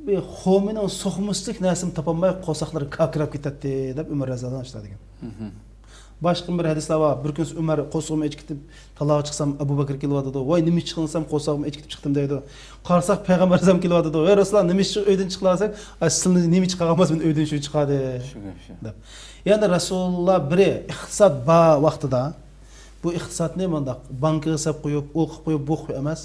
بىر خورمىنىڭ سوقمىسىدەك نەرسىنى تاپالماي قورساقلىرى كاكىراپ كېتەتتى، دەپ ئۆمەر رەزىياللاھۇ ئەنھۇ دېگەن. باشقا بىر ھەدىسلەر بار. بىر كۈنسى ئۆمەر قورسىقىم ئېچىپ كېتىپ، تالاغا چىقسام، ئەبۇ بەكرى كېلىۋاتىدۇ. ۋاي، نېمە ئىش چىقىڭ دېسەم، قورساقلىرىم ئېچىپ كېتىپ چىقتىم دەيدۇ. قارىساق، پەيغەمبەر ئەلەيھىسسالام كېلىۋاتىدۇ. ۋەي رەسۇلاللا، نېمە ئىش ئۆيدىن چىققىلى دېسەك، ئاي، سىلىنى نېمە چىقارغان بولسا، مېنى ئۆيدىن شۇ چىقاردى، شۇ گەپ شۇ. دەپ. يەنى رەسۇلاللا بىرى ئىقتىساد بار ۋاقتىدا، بۇ ئىقتىسادنى مۇنداق بانكىغا سېلىپ قويۇپ، ئۇ قىلىپ قويۇپ، بۇ قىلىپ ئەمەس،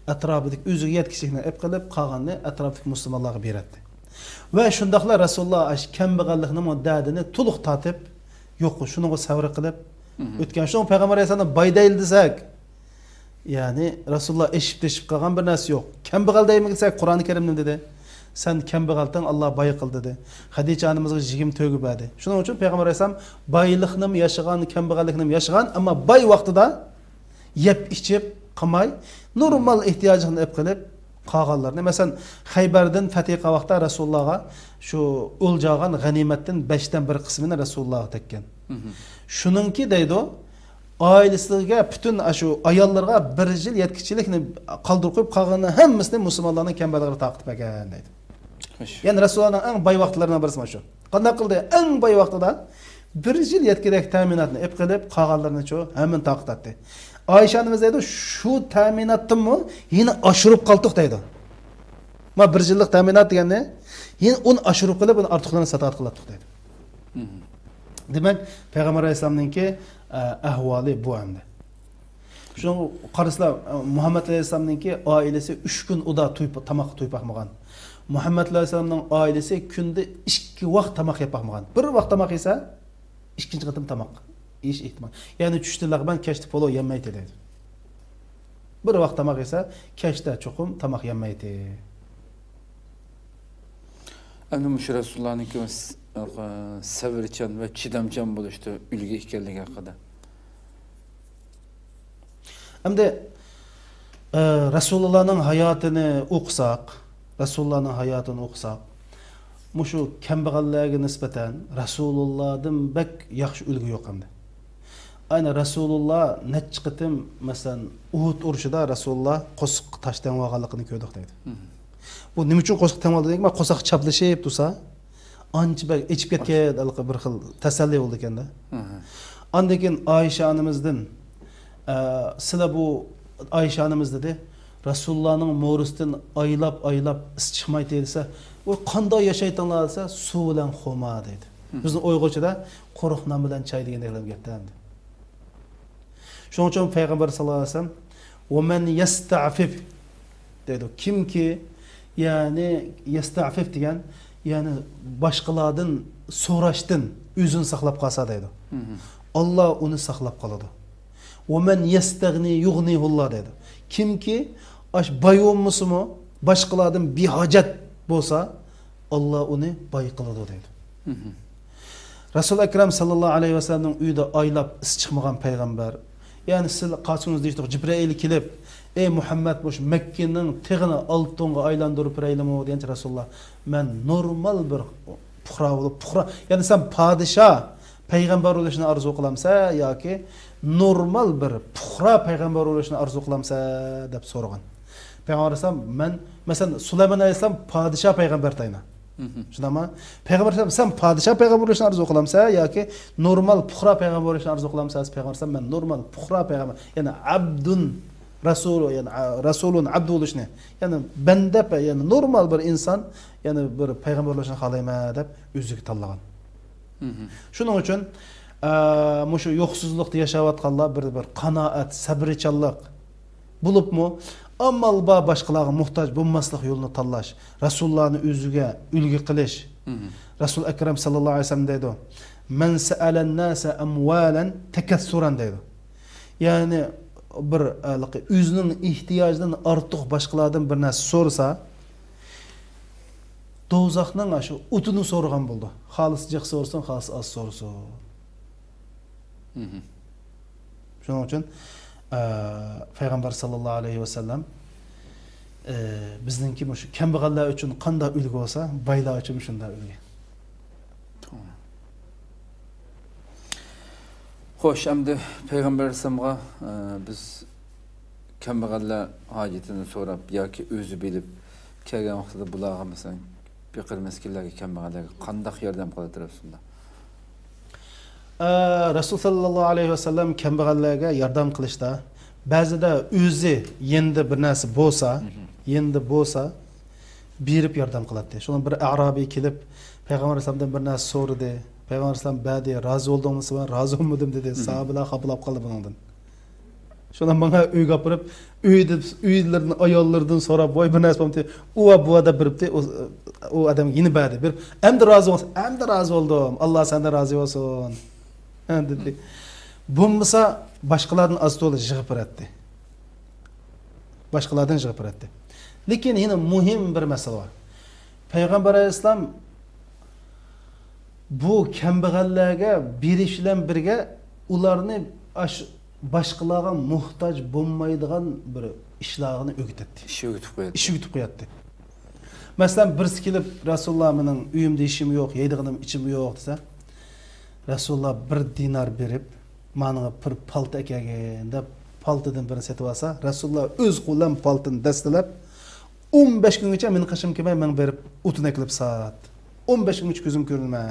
ئەتراپىدىكى ئۆزىگە يەتكۈچىلىكنى ئېلىپ قېلىپ، قالغىنىنى ئەتراپتىكى مۇسۇلمانلارغا بېرەتتى. ۋە شۇنداقلا رەسۇلاللا ئاشۇ كەمبەغەللىكنىڭ دەردىنى تولۇق تارتىپ، يوق، شۇنىڭغا سەۋر قىلىپ ئۆتكەن. شۇڭا پەيغەمبەر ئەلەيھىسسالامنى باي دەيلى دېسەك، يەنى رەسۇلاللا ئېشىپ-تېشىپ قالغان بىر نەرسە يوق. كەمبەغەل دەيمىز دېسەك، قۇرئانى كەرىم نېمە دېدى؟ سەن كەمبەغەلتىڭ، ئاللا باي قىلدى دېدى. خەدىچە ئانىمىزغا يىگىرمە تۆگە بەردى. شۇنىڭ ئۈچۈن پەيغەمبەر ئەلەيھىسسالام بايلىقنىمۇ ياشىغان، كەمبەغەللىكنىمۇ ياشىغان، ئەمما باي ۋاقتىدا يەپ ئىچىپ قالماي، نورمال ئېھتىياجىنى ئېلىپ قېلىپ، قالغانلىرىنى، مەسىلەن، خەيبەردىن پەتھى قىلغان ۋاقىتتا رەسۇلۇللاغا شۇ ئۆلجە ئالغان غەنىيمەتتىن بەشتىن بىر قىسمىنى رەسۇلۇللاغا تەگكەن. شۇنىڭكى دەيدۇ، ئائىلىسىگە، پۈتۈن ئاشۇ ئاياللىرىغا بىر يىل يەتكۈچىلىكنى قالدۇرۇپ قويۇپ، قالغىنىنىڭ ھەممىسىنى مۇسۇلمانلارنىڭ كەمبەغەللىرىگە تارقىتىپ بەرگەن دەيدۇ. خوش. يەنى رەسۇلۇللانىڭ ئەڭ باي ۋاقىتلىرىنىڭ بىرسى مانا شۇ. قانداق قىلدى؟ ئەڭ باي ۋاقتىدا بىر يىل يەتكۈدەك تەمىناتنى ئېلىپ قېلىپ، قالغانلىرىنىچۇ ھەممىنى تارقىتاتتى. ئايشە ئانىمىز دەيدۇ، شۇ تەمىناتتىنمۇ يەنە ئاشۇرۇپ قالدۇق دەيدۇ. ما بىر يىللىق تەمىنات دېگەننى يەنە ئۇنى ئاشۇرۇپ قېلىپ، ئۇنى ئارتۇقلىرىنى ساتىۋاتقان قىلاتتۇق دەيدۇ. دېمەك، پەيغەمبەر ئەلەيھىسسالامنىڭكى، ئە، ئەھۋالى بۇ ئەمدى. شۇنىڭغا قارىسىلا، مۇھەممەد ئەلەيھىسسالامنىڭكى ئائىلىسى ئۈچ كۈن ئۇدا توي، تاماققا توي باقمىغان. مۇھەممەد ئەلەيھىسسالامنىڭ ئائىلىسى كۈندە ئىككى ۋاق تاماق يەپ باقمىغان. بىر ۋاق تاماق يېسە، ئىككىنچى قېتىم تاماق يېيىش ئېھتىمال. يەنى چۈشتە لەغمەن، كەچتە پولۇ يەممەيتتى دەيدۇ. بىر ۋاق تاماق يېسە، كەچتە چوقۇم تاماق يەممەيتتى. ئەمدى مۇشۇ رەسۇلۇللانىڭكى س-، سەۋرچان ۋە چىدامچان بولۇشتا ئۈلگە ئىكەنلىكى ھەققىدە. ئەمدى، ئە، رەسۇلۇللانىڭ ھاياتىنى ئوقۇساق، رەسۇلۇللانىڭ ھاياتىنى ئوقۇساق، مۇشۇ كەمبەغەللەرگە نىسبەتەن رەسۇلۇللادىن بەك ياخشى ئۈلگە يوق ئەمدى. ئەنە رەسۇلۇللا نەچچە قېتىم، مەسىلەن، ئۇھۇد ئۇرۇشىدا رەسۇلۇللا قورسىقىغا تاش تېڭىۋالغانلىقىنى كۆردۇق دەيدۇ. بۇ نېمە ئۈچۈن قورساق تېڭىۋالدى دېگەن، قورساق چاپلىشىپ تۇرسا، ئانچە بەك ئېچىپ كەتكەن ھېلىقى بىر خىل تەسەللى بولىدۇ ئىكەندە. ئاندىن كېيىن ئائىشە ئانىمىزدىن، ئە، سىلە بۇ ئائىشە ئانىمىز دېدى، رەسۇلۇللانىڭ مورىسىدىن ئايلاپ، ئايلاپ ئىس چىقمايتتى دېسە، ئۇ قانداق ياشايتتىڭلار دېسە، سۇ بىلەن خورما دەيدۇ. بىزنىڭ ئۇيغۇرچىدا قۇرۇق نان بىلەن چاي دېگەندەك گەپتە ئەمدى. شۇنىڭ ئۈچۈن پەيغەمبەر ساللاللاھۇ ئەلەيھى ۋەسەللەم، «ۋەمەن يەستەئفىف» دەيدۇ. كىمكى، يەنى يەستەئفىف دېگەن، يەنى باشقىلاردىن سوراشتىن ئۆزىنى ساقلاپ قالسا دەيدۇ. ئاللا ئۇنى ساقلاپ قالىدۇ. «ۋەمەن يەستەغنى يۇغنىھۇللا» دەيدۇ. كىمكى ئاش باي بولمىسىمۇ، باشقىلاردىن بىھاجەت بولسا، ئاللا ئۇنى باي قىلىدۇ دەيدۇ. رەسۇل ئەكرەم ساللاللاھۇ ئەلەيھى ۋەسەللەمنىڭ ئۆيىدە ئايلاپ ئىس چىقمىغان پەيغەمبەر. يەنى سىز قاچىڭىز دېيىشتۇق، جىبرىئىل كېلىپ، «ئەي مۇھەممەد، مۇشۇ مەككىنىڭ تېغىنى ئالتۇنغا ئايلاندۇرۇپ بېرەيلىمۇ؟» دېگەنچە رەسۇلۇللا، «مەن نورمال بىر پۇقرا بولۇپ، پۇقرا»، يەنى سەن پادىشاھ، پەيغەمبەر بولۇشنى ئارزۇ قىلامسەن ياكى نورمال بىر پۇقرا پەيغەمبەر بولۇشنى ئارزۇ قىلامسەن؟ دەپ سورىغان. پەيغەمبەر ئەلەيھىسسالام، مەن، مەسىلەن، سۇلايمان ئەلەيھىسسالام پادىشاھ پەيغەمبەر تەينا. شۇنداقمۇ؟ پەيغەمبەر ئەلەيھىسسالام، سەن پادىشاھ پەيغەمبەر بولۇشنى ئارزۇ قىلامسەن ياكى نورمال پۇقرا پەيغەمبەر بولۇشنى ئارزۇ قىلامسەن؟ پەيغەمبەر ئەلەيھىسسالام، مەن نورمال پۇقرا پەيغەمبەر، يەنى ئابدۇن رەسۇلۇ، يەنى رەسۇلۇن ئابدۇ بولۇشنى، يەنى بەندە، يەنى نورمال بىر ئىنسان، يەنى بىر پەيغەمبەر بولۇشنى خالايمەن دەپ ئۆزىگە تاللىغان. شۇنىڭ ئۈچۈن، ئە، مۇشۇ يوقسۇزلۇقتا ياشاۋاتقانلار بىر، بىر قانائەت، سەبرىچانلىق، بولۇپمۇ ئامال بار باشقىلارغا موھتاج بولماسلىق يولىنى تاللاش، رەسۇلۇللانى ئۆزىگە ئۈلگە قىلىش. رەسۇل ئەكرەم ساللاللاھۇ ئەلەيھى ۋەسەللەم دەيدۇ، مەن سەئەلەن ناسە ئەمۋالەن تەكەسسۇرەن دەيدۇ. يەنى بىر، ئە، ئۆزىنىڭ ئېھتىياجىدىن ئارتۇق باشقىلاردىن بىر نەرسە سورىسا، دوزاخنىڭ شۇ ئوتىنى سورىغان بولىدۇ. خالىسا جىق سورىسۇن، خالىسا ئاز سورىسۇن. شۇنىڭ ئۈچۈن، ئە، پەيغەمبەر ساللاللاھۇ ئەلەيھى ۋەسەللەم، ئە، بىزنىڭكى مۇشۇ كەمبەغەللەر ئۈچۈن قانداق ئۈلگە بولسا، بايلار ئۈچۈن شۇنداق ئۈلگە. خوش، ئەمدى پەيغەمبەر ئەلەيھىسسالامغا، ئە، بىز كەمبەغەللەر ھاجىتىنى سوراپ ياكى ئۆزى بىلىپ كەلگەن ۋاقتىدا بۇلارغا، مەسىلەن، پېقىر مىسكىنلەرگە، كەمبەغەللەرگە قانداق ياردەم قىلىۋاتىدۇ رەسۇلۇللا؟ ئە، رەسۇل ساللاللاھۇ ئەلەيھى ۋەسەللەم كەمبەغەللەرگە ياردەم قىلىشتا بەزىدە ئۆزى يېنىدا بىر نەرسە بولسا، يېنىدا بولسا، بېرىپ ياردەم قىلاتتى. شۇڭا بىر ئەرابىي كېلىپ پەيغەمبەر ئەلەيھىسسالامدىن بىر نەرسە سورىدى. پەيغەمبەر ئەلەيھىسسالام بەردى، رازى بولدۇڭمۇ؟ سەن، رازى بولمىدىم دېدى. ساھابىلەر خاپىلاپ قالدى بۇنىڭدىن. شۇنى ماڭا ئۆيگە ئاپىرىپ، ئۆيدە، ئۆيلىرىدىن، ئاياللىرىدىن سوراپ، ۋاي، بىر نەرسە بولمىدى. ئۇ ۋە بۇ دەپ بېرىپتى. ئۇ، ئۇ ئادەمگە يەنە بەردى. بېرىپ، ئەمدى رازى بولسا، ئەمدى رازى بولدۇم. ئاللا سەندىن رازى بولسۇن. ھە، دېدى. بولمىسا، باشقىلاردىن ئاز تولا يىغىپ بېرەتتى. باشقىلاردىن يىغىپ بېرەتتى. لېكىن يەنە مۇھىم بىر مەسىلە بار. پەيغەمبەر ئەلەيھىسسالام بۇ كەمبەغەللەرگە بېرىش بىلەن بىرگە ئۇلارنى ئاش-، باشقىلارغا موھتاج بولمايدىغان بىر ئىشلارنى ئۆگىتەتتى. ئىش ئۆگىتىپ قوياتتى. ئىش ئۆگىتىپ قوياتتى. مەسىلەن، بىرسى كېلىپ، رەسۇلۇللا، مېنىڭ ئۆيۈمدە ئېشىم يوق، يەيدىغىنىم ئىچىم يوق دېسە، رەسۇلۇللا بىر دىنار بېرىپ، ماڭا بىر پالتا ئەكەلگىن دەپ، پالتىدىن بىرنى سېتىۋالسا، رەسۇلۇللا ئۆز قولى بىلەن پالتىنى دەستىلەپ، ئون بەش كۈنگىچە مېنىڭ قېشىمغا كەلمەي، ماڭا بېرىپ ئوتۇن ئەكېلىپ سات. ئون بەش كۈنگىچە كۆزۈمگە كۆرۈنمە.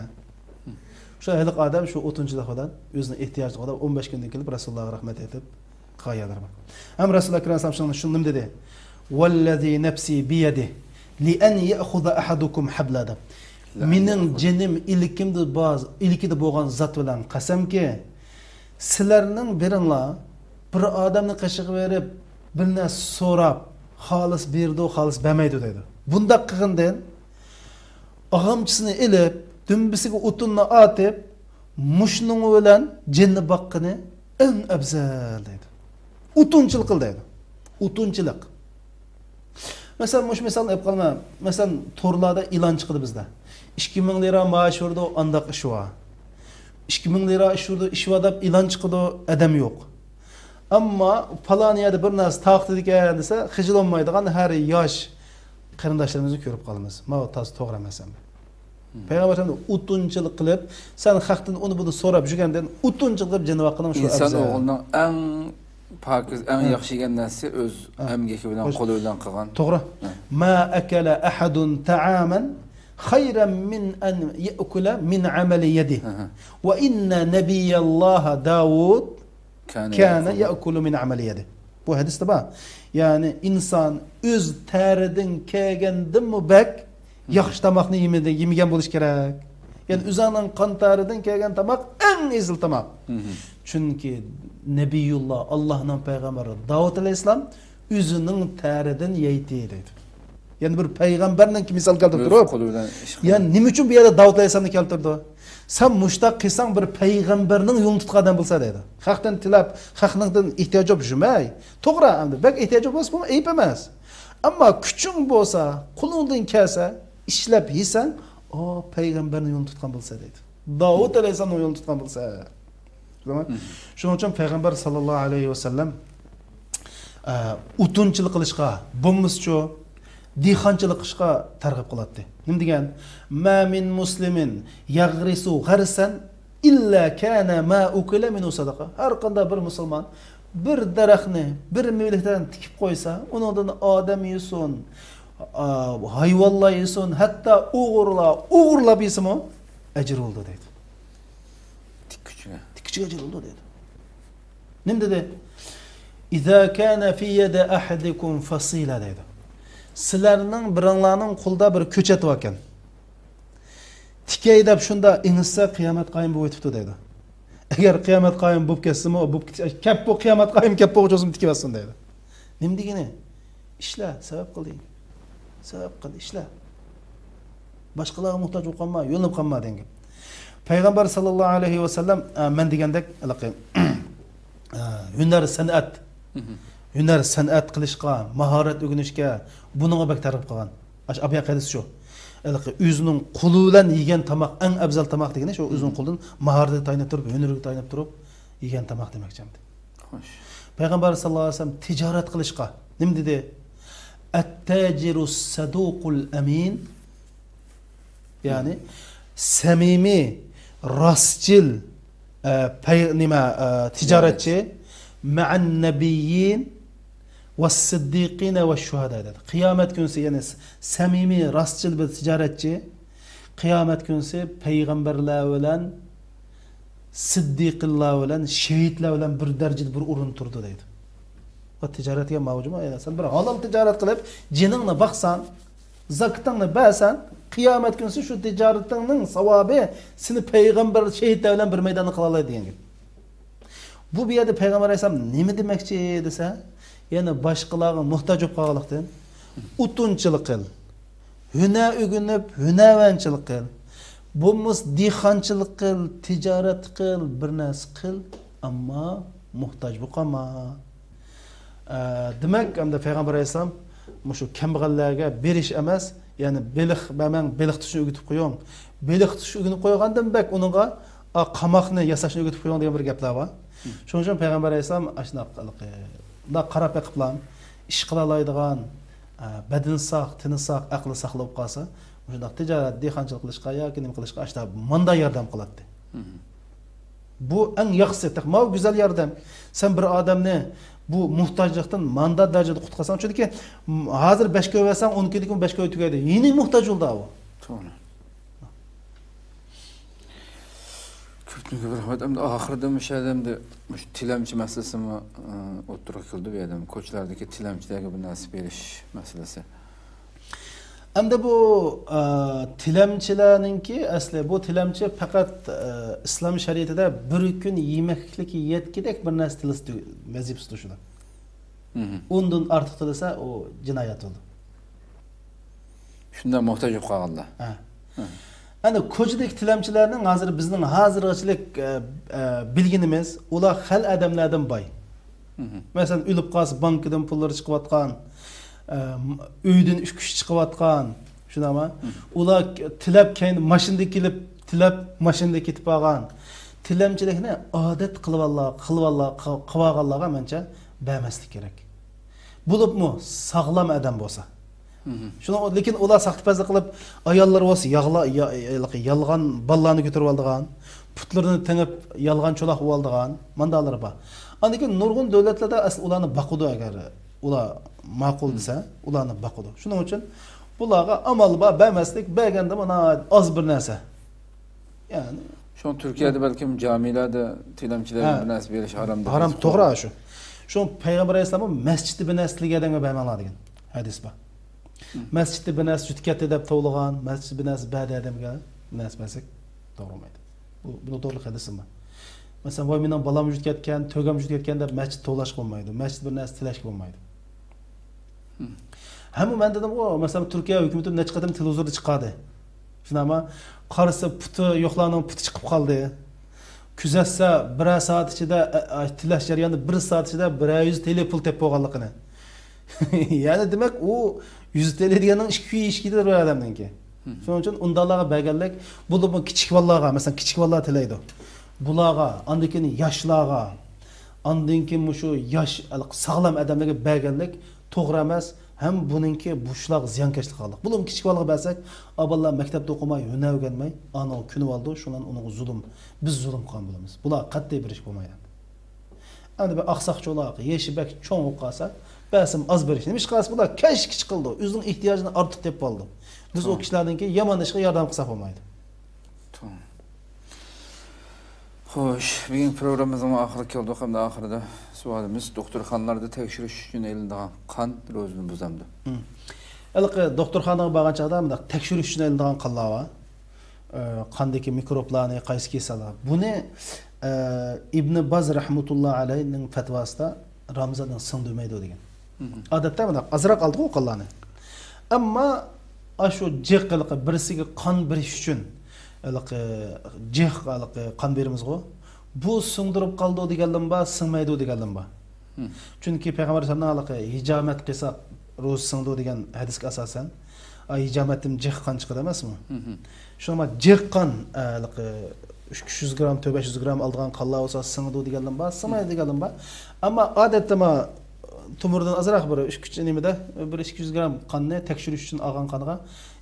شۇ ھېلىقى ئادەم شۇ ئوتۇنچىلىق بىلەن ئۆزىنىڭ ئېھتىياجىغا قاراپ ئون بەش كۈندىن كېلىپ رەسۇلۇللاغا رەھمەت ئېيتىپ قالغانلىرى بار. ھەم رەسۇل ئەكرەم ئەلەيھىسسالام شۇنى، شۇنى نېمە دېدى؟ ۋەللەزى نەپسى بىيەدىھ لىئەن يەئخۇزە ئەھەدۇكۇم ھەبلە دەپ. مېنىڭ جېنىم ئىلكىمدە بار، ئىلكىدە بولغان زات بىلەن قەسەمكى، سىلەرنىڭ بىرىڭلار بىر ئادەمنى قېشىغا بېرىپ، بىر نەرسە سوراپ، خالىسا بېرىدۇ، خالىسا بەرمەيدۇ دەيدۇ. بۇنداق قىلغىنىدىن ئاغامچىسىنى ئېلىپ، دۈمبىسىگە ئوتۇننى ئاتىپ، مۇشۇنىڭ بىلەن جېنىنى باققىنى ئەڭ ئەۋزەل دەيدۇ. ئوتۇنچىلىق قىل دەيدۇ. ئوتۇنچىلىق. مەسىلەن، مۇشۇ مىسالنى ئېلىپ قالما. مەسىلەن، تورلاردا ئېلان چىقىدۇ بىزدە. ئىككى مىڭ لىرا مائاش بېرىدۇ، ئانداق ئىش بار. ئىككى مىڭ لىرا ئىش بېرىدۇ، ئىش بار دەپ ئېلان چىقىدۇ، ئادەم يوق. ئەمما پالان يەردە بىر نەرسە تارقىتىدىكەن دېسە، خىجىل بولمايدىغان ھەر ياش قېرىنداشلىرىمىزنى كۆرۈپ قالىمىز. ماۋۇ تازا توغرا ئەمەس ئەمدى. پەيغەمبەر ئەلەيھىسسالام ئوتۇنچىلىق قىلىپ، سەن خەقتىن ئۇنى بۇنى سوراپ يۈرگەندىن، ئوتۇنچىلىق قىلىپ جېنىنى باققىنىڭ شۇ ئىنسان ئەۋزەل. ئوغلىنىڭ ئەڭ پاكىز، ئەڭ ھە. ياخشى يېگەن نەرسىسى ئۆز ھە. ئەمگىكى بىلەن، خوش. قولى بىلەن قىلغان. توغرا. ھە. ما ئەكەلە ئەھەدۇن تەئامەن خەيرەن مىن ئەن يەئكۇلە مىن ئەمەلى يەدىھ. ھە، ھە. ۋە ئىننە نەبىيەللاھە داۋۇد كانە كانە يەئكۇلۇ. يەئكۇلۇ مىن ئەمەلى يەدىھ. بۇ ھەدىستە بار. يەنى ئىنسان ئۆز تەرىدىن كەلگەندىنمۇ بەك ياخشى تاماقنى يېمىدى-، يېمىگەن بولۇشى كېرەك. يەنى ئۆزۈڭنىڭ قان تەرىدىن كەلگەن تاماق ئەڭ ئېسىل تاماق. چۈنكى نەبىيۇللا، ئاللاھنىڭ پەيغەمبىرى داۋۇت ئەلەيھىسسالام ئۆزىنىڭ تەرىدىن يەيتتى دەيدۇ. يەنى بىر پەيغەمبەرنىڭ مىسال كەلتۈرۈپ ئۆز تۇرۇپ، قولى بىلەن ئىش قىلغان. يەنى نېمە ئۈچۈن بۇ يەردە داۋۇت ئەلەيھىسسالامنى كەلتۈردى؟ سەن مۇشتاق قىلساڭ، بىر پەيغەمبەرنىڭ يولىنى تۇتقان ئادەم بولسا دەيدۇ. خەقتىن تىلەپ، خەقنىڭدىن ئېھتىياج بولۇپ يۈرمەي. توغرا، ئەمدى بەك ئېھتىياج بولمىسا، بۇ ئەيىب ئەمەس. ئەمما كۈچۈڭ بولسا، قولۇڭدىن كەلسە، ئىشلەپ يېسەڭ، ئۇ پەيغەمبەرنىڭ يولىنى تۇتقان بولسا دەيدۇ. داۋۇت ئەلەيھىسسالامنىڭ يولىنى تۇتقان بولسا. شۇنىڭ ئۈچۈن پەيغەمبەر ساللاللاھۇ ئەلەيھى ۋەسەللەم، ئە، ئوتۇنچىلىق قىلىشقا، بولمىسىچۇ، دېھقانچىلىق قىلىشقا تەرغىب قىلاتتى. نېمە دېگەن؟ ما مىن مۇسلىمىن يەغرىسۇ غەرسەن ئىللا كانە ما ئۇكىلە مىنھۇ سەدەقە. ھەر قانداق بىر مۇسۇلمان بىر دەرەخنى، بىر مېۋىلىك دەرەخنى تىكىپ قويسا، ئۇنىڭدىن ئادەم يېسۇن، ئا، ھايۋانلار يېسۇن، ھەتتا ئوغرىلار ئوغرىلاپ يېسىمۇ ئەجىر بولىدۇ دەيدۇ. تىككۈچىگە. تىككۈچىگە ئەجىر بولىدۇ دەيدۇ. نېمە دېدى؟ «إذا كان في يد أحدكم فصيلة» دەيدۇ. سىلەرنىڭ بىرىڭلارنىڭ قولىدا بىر كۆچەت باركەن. تىكەي دەپ شۇنداق ئېڭىشسا، قىيامەت قايىم بولۇپ ئۆتۈپتۇ دەيدۇ. ئەگەر قىيامەت قايىم بولۇپ كەتسىمۇ، بولۇپ كېتىش، كەپ بۇ قىيامەت قايىم كەپ بولغۇچە بولسىمۇ تىكىۋەتسۇن دەيدۇ. نېمە دېگىنى؟ ئىشلە، سەۋەب قىل دېگەن. سەۋەب قىل، ئىشلە. باشقىلارغا موھتاج بولۇپ قالما، يۆلىنىپ قالما دېگەن گەپ. پەيغەمبەر ساللاللاھۇ ئەلەيھى ۋەسەللەم، ئە، مەن دېگەندەك، ھېلىقى، ئە، ھۈنەر سەنئەت، ھۈنەر سەنئەت قىلىشقا، ماھارەت ئۆگىنىشكە، بۇنىڭغا بەك تەرغىب قىلغان. ئاشۇ ئابۇ ھەققىدىسى شۇ. ھېلىقى ئۆزىنىڭ قولى بىلەن يېگەن تاماق ئەڭ ئەۋزەل تاماق دېگىنى شۇ، ئۆزىنىڭ قولىدىن ماھارىتىگە تايىنىپ تۇرۇپ، ھۈنىرىگە تايىنىپ تۇرۇپ يېگەن تاماق دېمەكچى ئەمدى. خوش. پەيغەمبەر ساللاللاھۇ ئەلەيھى ۋەسەللەم تىجارەت قىلىشقا نېمە دېدى؟ «ئەتتاجىرۇ سەدۇقۇل ئەمىن». يەنى سەمىمىي، راستچىل، ئە، پەي-، نېمە، ئە، تىجارەتچى، «مەئەن نەبىييىن ۋەسسىددىقىنە ۋەششۇھەدا» دېدى. قىيامەت كۈنىسى، يەنى سەمىمىي، راستچىل بىر تىجارەتچى قىيامەت كۈنىسى پەيغەمبەرلەر بىلەن، سىددىقىنلار بىلەن، شېھىتلەر بىلەن بىر دەرىجىدە، بىر ئورۇندا تۇرىدۇ دەيدۇ. ۋە تىجارەت دېگەن ماۋۇ جۇما، سەن بىر ھالال تىجارەت قىلىپ، جېنىڭنى باقساڭ، زاكىتىڭنى بەرسەڭ، قىيامەت كۈنىسى شۇ تىجارىتىڭنىڭ ساۋابى سېنى پەيغەمبەر، شېھىتلەر بىلەن بىر مەيداندا قىلالايدۇ دېگەن گەپ. بۇ، بۇ يەردە پەيغەمبەر ئەلەيھىسسالام نېمە دېمەكچى دېسە، يەنە باشقىلارغا موھتاج بولۇپ قالغانلىقتىن، ئوتۇنچىلىق قىل، ھۈنەر ئۆگىنىپ، ھۈنەرۋەنچىلىك قىل، بولمىسا دېھقانچىلىق قىل، تىجارەت قىل، بىر نەرسە قىل، ئەمما موھتاج بولۇپ قالما. ئە، دېمەك، ئەمدى پەيغەمبەر ئەلەيھىسسالام مۇشۇ كەمبەغەللەرگە بېرىش ئەمەس، يەنى بېلىق بەرمەڭ، بېلىق تۇتۇشنى ئۆگىتىپ قويۇڭ. بېلىق تۇتۇشنى ئۆگىنىپ قويغاندىن بەك ئۇنىڭغا، ئا، قاماقنى ياساشنى ئۆگىتىپ قويۇڭ دېگەن بىر گەپلەر بار. شۇنىڭ ئۈچۈن پەيغەمبەر ئەلەيھىسسالام ئاشۇنداق، ئە، مۇنداق قاراپ بېقىپلا، ئىش قىلالايدىغان، ئە، بەدىنى ساق، تېنى ساق، ئەقلى ساق بولۇپ قالسا، مۇشۇنداق تىجارەت، دېھقانچىلىق قىلىشقا ياكى نېمە قىلىشقا ئاشۇنداق ماندا ياردەم قىلاتتى. بۇ ئەڭ ياخشىسى، تېخى ماۋۇ گۈزەل ياردەم. سەن بىر ئادەمنى بۇ موھتاجلىقتىن ماندا دەرىجىدە قۇتقارساڭ، چۈنكى، م، ھازىر بەش كوي بەرسەڭ، ئون كۈندىن كېيىن بەش كوي تۈگەيدۇ. يەنە موھتاج بولىدۇ ئۇ. توغرا. كۆپتىن كۆپ رەھمەت. ئەمدى ئاخىرىدا مۇشۇ يەردە ئەمدى مۇشۇ تىلەمچى مەسىلىسىمۇ، ئى، ئوتتۇرىغا كېلىدۇ بۇ يەردە. كوچىلاردىكى تىلەمچىلەرگە بىر نەرسە بېرىش مەسىلىسى. ئەمدى بۇ، ئە، تىلەمچىلەرنىڭكى ئەسلى، بۇ تىلەمچى پەقەت، ئە، ئىسلام شەرىئىتىدە بىر كۈن يېمەكلىككە يەتكۈدەك بىر نەرسە تىلىسا تۈ-، ۋەزىپىسى تۇشىدۇ. ئۇندىن ئارتۇق تىلىسا، ئۇ جىنايەت بولىدۇ. شۇنداق موھتاج بولۇپ قالغاندا. ھە. ئەنە كوچىدىكى تىلەمچىلەرنىڭ ھازىر بىزنىڭ ھازىرغىچىلىك، ئە، ئە، بىلگىنىمىز، ئۇلار خەل ئادەملەردىن باي. مەسىلەن، ئۆلۈپ قالسا بانكىدىن پۇللىرى چىقىۋاتقان، ئە، ئۆيدىن ئۈچ كىشى چىقىۋاتقان، شۇنداقمۇ؟ ئۇلار تىلەپ كەينى ماشىنىدا كېلىپ، تىلەپ ماشىنىدا كېتىپ قالغان. تىلەمچىلىكنى ئادەت قىلىۋالغان، قىلىۋالغان، قىلىۋالغانلارغا مەنچە بەرمەسلىك كېرەك. بولۇپمۇ ساغلام ئادەم بولسا. شۇنىڭ، لېكىن ئۇلار ساختىپەزلىك قىلىپ، ئاياللىرى بولسا ياغلا-، يا-، يا-، يالغان بالىلارنى كۆتۈرۈۋالىدىغان، پۇتلىرىنى تېڭىپ يالغان چولاق بولۇۋالىدىغان مانداقلىرى بار. ئاندىن كېيىن نۇرغۇن دۆلەتلەردە ئەسلى ئۇلارنى باقىدۇ، ئەگەر ئۇلار ماقۇل دېسە، ئۇلارنى باقىدۇ. شۇنىڭ ئۈچۈن بۇلارغا ئامال بار، بەرمەسلىك، بەرگەندىمۇ ناھايىتى ئاز بىر نەرسە. يەنى شۇڭا تۈركىيەدە بەلكىم جامىلەردە تىلەمچىلەرگە ھە. بىر نەرسە بېرىش ھارام دېگەن ھارام، سۆز توغرا بار. شۇ. شۇڭا پەيغەمبەر ئەلەيھىسسالاممۇ مەسچىتتە بىر نەرسە تىلىگەن ئادەمگە بەرمەڭلار دېگەن ھەدىس بار. مەسچىتتە بىر نەرسە يۈتۈپ كەتتى دەپ توۋلىغان، مەسچىتتە بىر نەرسە بەردى ئادەمگە بىر نەرسە بەرسەك توغرا بولمايدۇ. بۇ، بۇنىڭ توغرىلىق ھەدىسىم بار. مەسىلەن، ۋاي مېنىڭ بالام يۈتۈپ كەتكەن، تۆگەم يۈتۈپ كەتكەن دەپ مەسچىتتە توۋلاشقا بولمايدۇ. مەسچىتتە بىر نەرسە تىلەشكە بولمايدۇ. ھەممە مەن دېدىمغۇ، مەسىلەن، تۈركىيە ھۆكۈمىتى نەچچە قېتىم تېلېۋىزوردا چىقاردى. شۇنداقمۇ؟ قارىسا پۇتى يوقلارنىڭ پۇتى چىقىپ قالدى. كۈزەتسە، بىرەر سائەت ئىچىدە، ئە، ئە، تىلەش جەريانىدا بىر سائەت ئىچىدە بىرەر يۈز تېلى پۇل تېپىپ بولغانلىقىنى. يەنى دېمەك، ئۇ يۈز تېلى دېگەننىڭ ئىككى يۈز ئىككى بىر ئادەمنىڭكى. شۇنىڭ ئۈچۈن ئۇنداقلارغا بەرگەنلىك، بولۇپمۇ كىچىك بالىلارغا، مەسىلەن، كىچىك بالىلار تىلەيدۇ. بۇلارغا، ئاندىن كېيىن ياشلارغا، ئاندىن كېيىن مۇشۇ ياش، ساغلام ئادەملەرگە بەرگەنلىك توغرا ئەمەس. ھەم بۇنىڭكى بۇشلاغا زىيانكەشلىك قىلغانلىق. بۇلۇم كىچىك بالىغا بەرسەك، ئا بالىلار مەكتەپتە ئوقۇماي، ھۈنەر ئۆگەنمەي، ئانىڭغا كۆنۈۋالىدۇ، شۇنىڭ بىلەن ئۇنىڭغا زۇلۇم. بىز زۇلۇم قىلغان بولىمىز. بۇلار قەتئىي بېرىشكە بولمايدۇ. ئەمدى بىر ئاقساق چولاق، يېشى بەك چوڭ بولۇپ قالسا، بەرسىمۇ ئاز بېرىش. نېمىشقا دېسە، بۇلار كەچ كىچىك قىلىدۇ. ئۆزىنىڭ ئېھتىياجىنى ئارتۇق تېپىپ ئالىدۇ. بىز ئۇ توغرا. كىشىلەرنىڭكى يامان ئىشىغا ياردەم قىلساق بولمايدۇ. توغرا. خوش، بۈگۈنكى پروگراممىمىزنىڭ ئاخىرىغا كەلدۇق ھەمدە ئاخىرىدا سوئالىمىز، دوختۇرخانىلاردا تەكشۈرۈش ئۈچۈن ئېلىنىدىغان قان روزىنى بۇزامدۇ؟ مم. ھېلىقى دوختۇرخانىغا بارغان چاغدا مۇنداق تەكشۈرۈش ئۈچۈن ئېلىنىدىغان قانلار بار. ئە، قاندىكى مىكروبلارنى، قايسى كېسەللەر. بۇنى، ئە، ئىبنى باز رەھمەتۇللا ئەلەينىڭ پەتۋاسىدا رامىزاندىن سىڭدۈرمەيدۇ دېگەن. مم. ئادەتتە مۇنداق ئازراق ئالىدىغۇ قانلارنى. ئەمما ئاشۇ جىق ھېلىقى بىرسىگە قان بېرىش ئۈچۈن ھېلىقى جىق ھېلىقى قان بېرىمىزغۇ. بۇ سىڭدۈرۈپ قالىدۇ دېگەنلىمۇ بار، سىڭمەيدۇ دېگەنلىمۇ بار. مم. چۈنكى پەيغەمبەر ئەلەيھىسسالامنىڭ ھېلىقى ھىجامەت قىلساق روزا سىڭىدۇ دېگەن ھەدىسكە ئاساسەن، ئا، ھىجامەتتىن جىق قان چىقىدۇ ئەمەسمۇ؟ مم. شۇڭا جىق قان، ئە، ھېلىقى ئۈچ يۈز گرام، تۆت يۈز گرام ئالىدىغان قانلار بولسا سىڭىدۇ دېگەنلىمۇ بار، سىڭمايدۇ دېگەنلىمۇ بار. ئەمما ئادەتتە ما تومۇردىن ئازراق بىر ئۈچ، نېمىدە، بىر ئىككى يۈز گرام قاننى تەكشۈرۈش ئۈچۈن ئالغان قانغا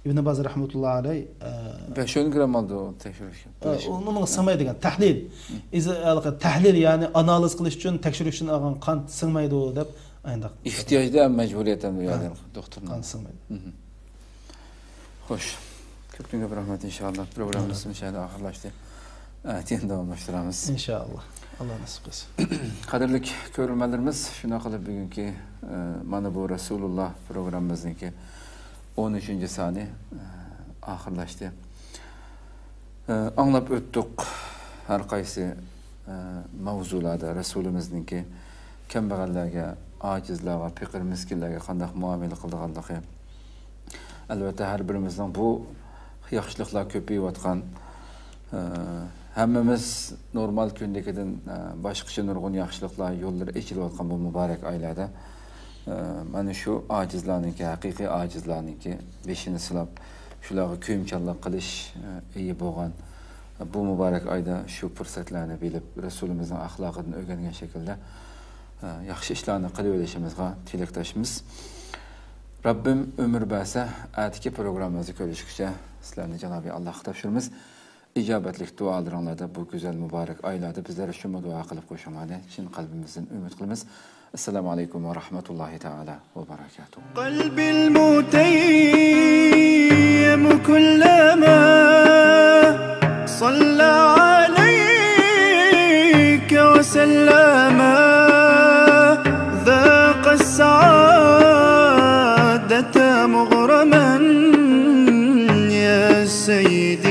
ئىبن باز رەھمەتۇللا ئەلەي، ئە، بەش ئون گرام ئالدى ئۇ تەكشۈرۈشكە. ئە، ئۇنىڭ سىڭمەيدىغان تەھلىل. مم. ئىز-، ھېلىقى تەھلىل، يەنى ئانالىز قىلىش ئۈچۈن تەكشۈرۈش ئۈچۈن ئالغان قان سىڭمەيدۇ دەپ ئاينداق. ئېھتىياجدا مەجبۇرىيەتەن بۇ يەردە ھە. دوختۇرنىڭ. قان سىڭمەيدۇ. مم. خوش. كۆپتىن كۆپ رەھمەت ئىنشاللا. پروگراممىمىز مۇشۇ يەردە ئاخىرلاشتى. ئەتىيەن داۋاملاشتۇرىمىز. ئىنشاللا. ئاللا نېسىپ قىلسۇن. قەدىرلىك كۆرۈرمەنلىرىمىز، شۇنداق قىلىپ بۈگۈنكى، ئە، مانا بۇ رەسۇلۇللا پروگراممىمىزنىڭكى ئون ئۈچىنچى سانى، ئە، ئاخىرلاشتى. ئە، ئاڭلاپ ئۆتتۇق ھەر قايسى، ئە، ماۋزۇلاردا رەسۇلىمىزنىڭكى كەمبەغەللەرگە، ئاجىزلارغا، پېقىر مىسكىنلەرگە قانداق مۇئامىلە قىلىدىغانلىقى. ئەلۋەتتە، ھەر بىرىمىزنىڭ بۇ ياخشىلىقلار كۆپىيىۋاتقان، ئە، ھەممىمىز نورمال كۈندىكىدىن، ئە، باشقىچە نۇرغۇن ياخشىلىقلار يوللىرى ئېچىلىۋاتقان بۇ مۇبارەك ئايلاردا، ئە، مانا شۇ ئاجىزلارنىڭكى، ھەقىقىي ئاجىزلارنىڭكى بېشىنى سىلاپ، شۇلارغا كۆيۈمچانلىق قىلىش، ئە، ئېيى بولغان بۇ مۇبارەك ئايدا شۇ پۇرسەتلەرنى بىلىپ، رەسۇلىمىزنىڭ ئەخلاقىدىن ئۆگەنگەن شەكىلدە، ئە، ياخشى ئىشلارنى قىلىۋېلىشىمىزغا تىلەكداشمىز. رەببىم ئۆمۈر بەرسە، ئەتىكى پروگراممىمىزدا كۆرۈشكۈچە سىلەرنى جانابى ئاللاھقا تاپشۇرىمىز. ئىجابەتلىك دۇئالىرىڭلاردا بۇ گۈزەل مۇبارەك ئايلاردا بىزلەر ئۈچۈنمۇ دۇئا قىلىپ قويۇشۇڭلارنى چىن قەلبىمىزدىن ئۈمىد قىلىمىز. السلام عليكم ورحمة الله تعالى وبركاته. قلبي المتيم كلما صلى عليك وسلم ذاق السعادة مغرما يا سيدي.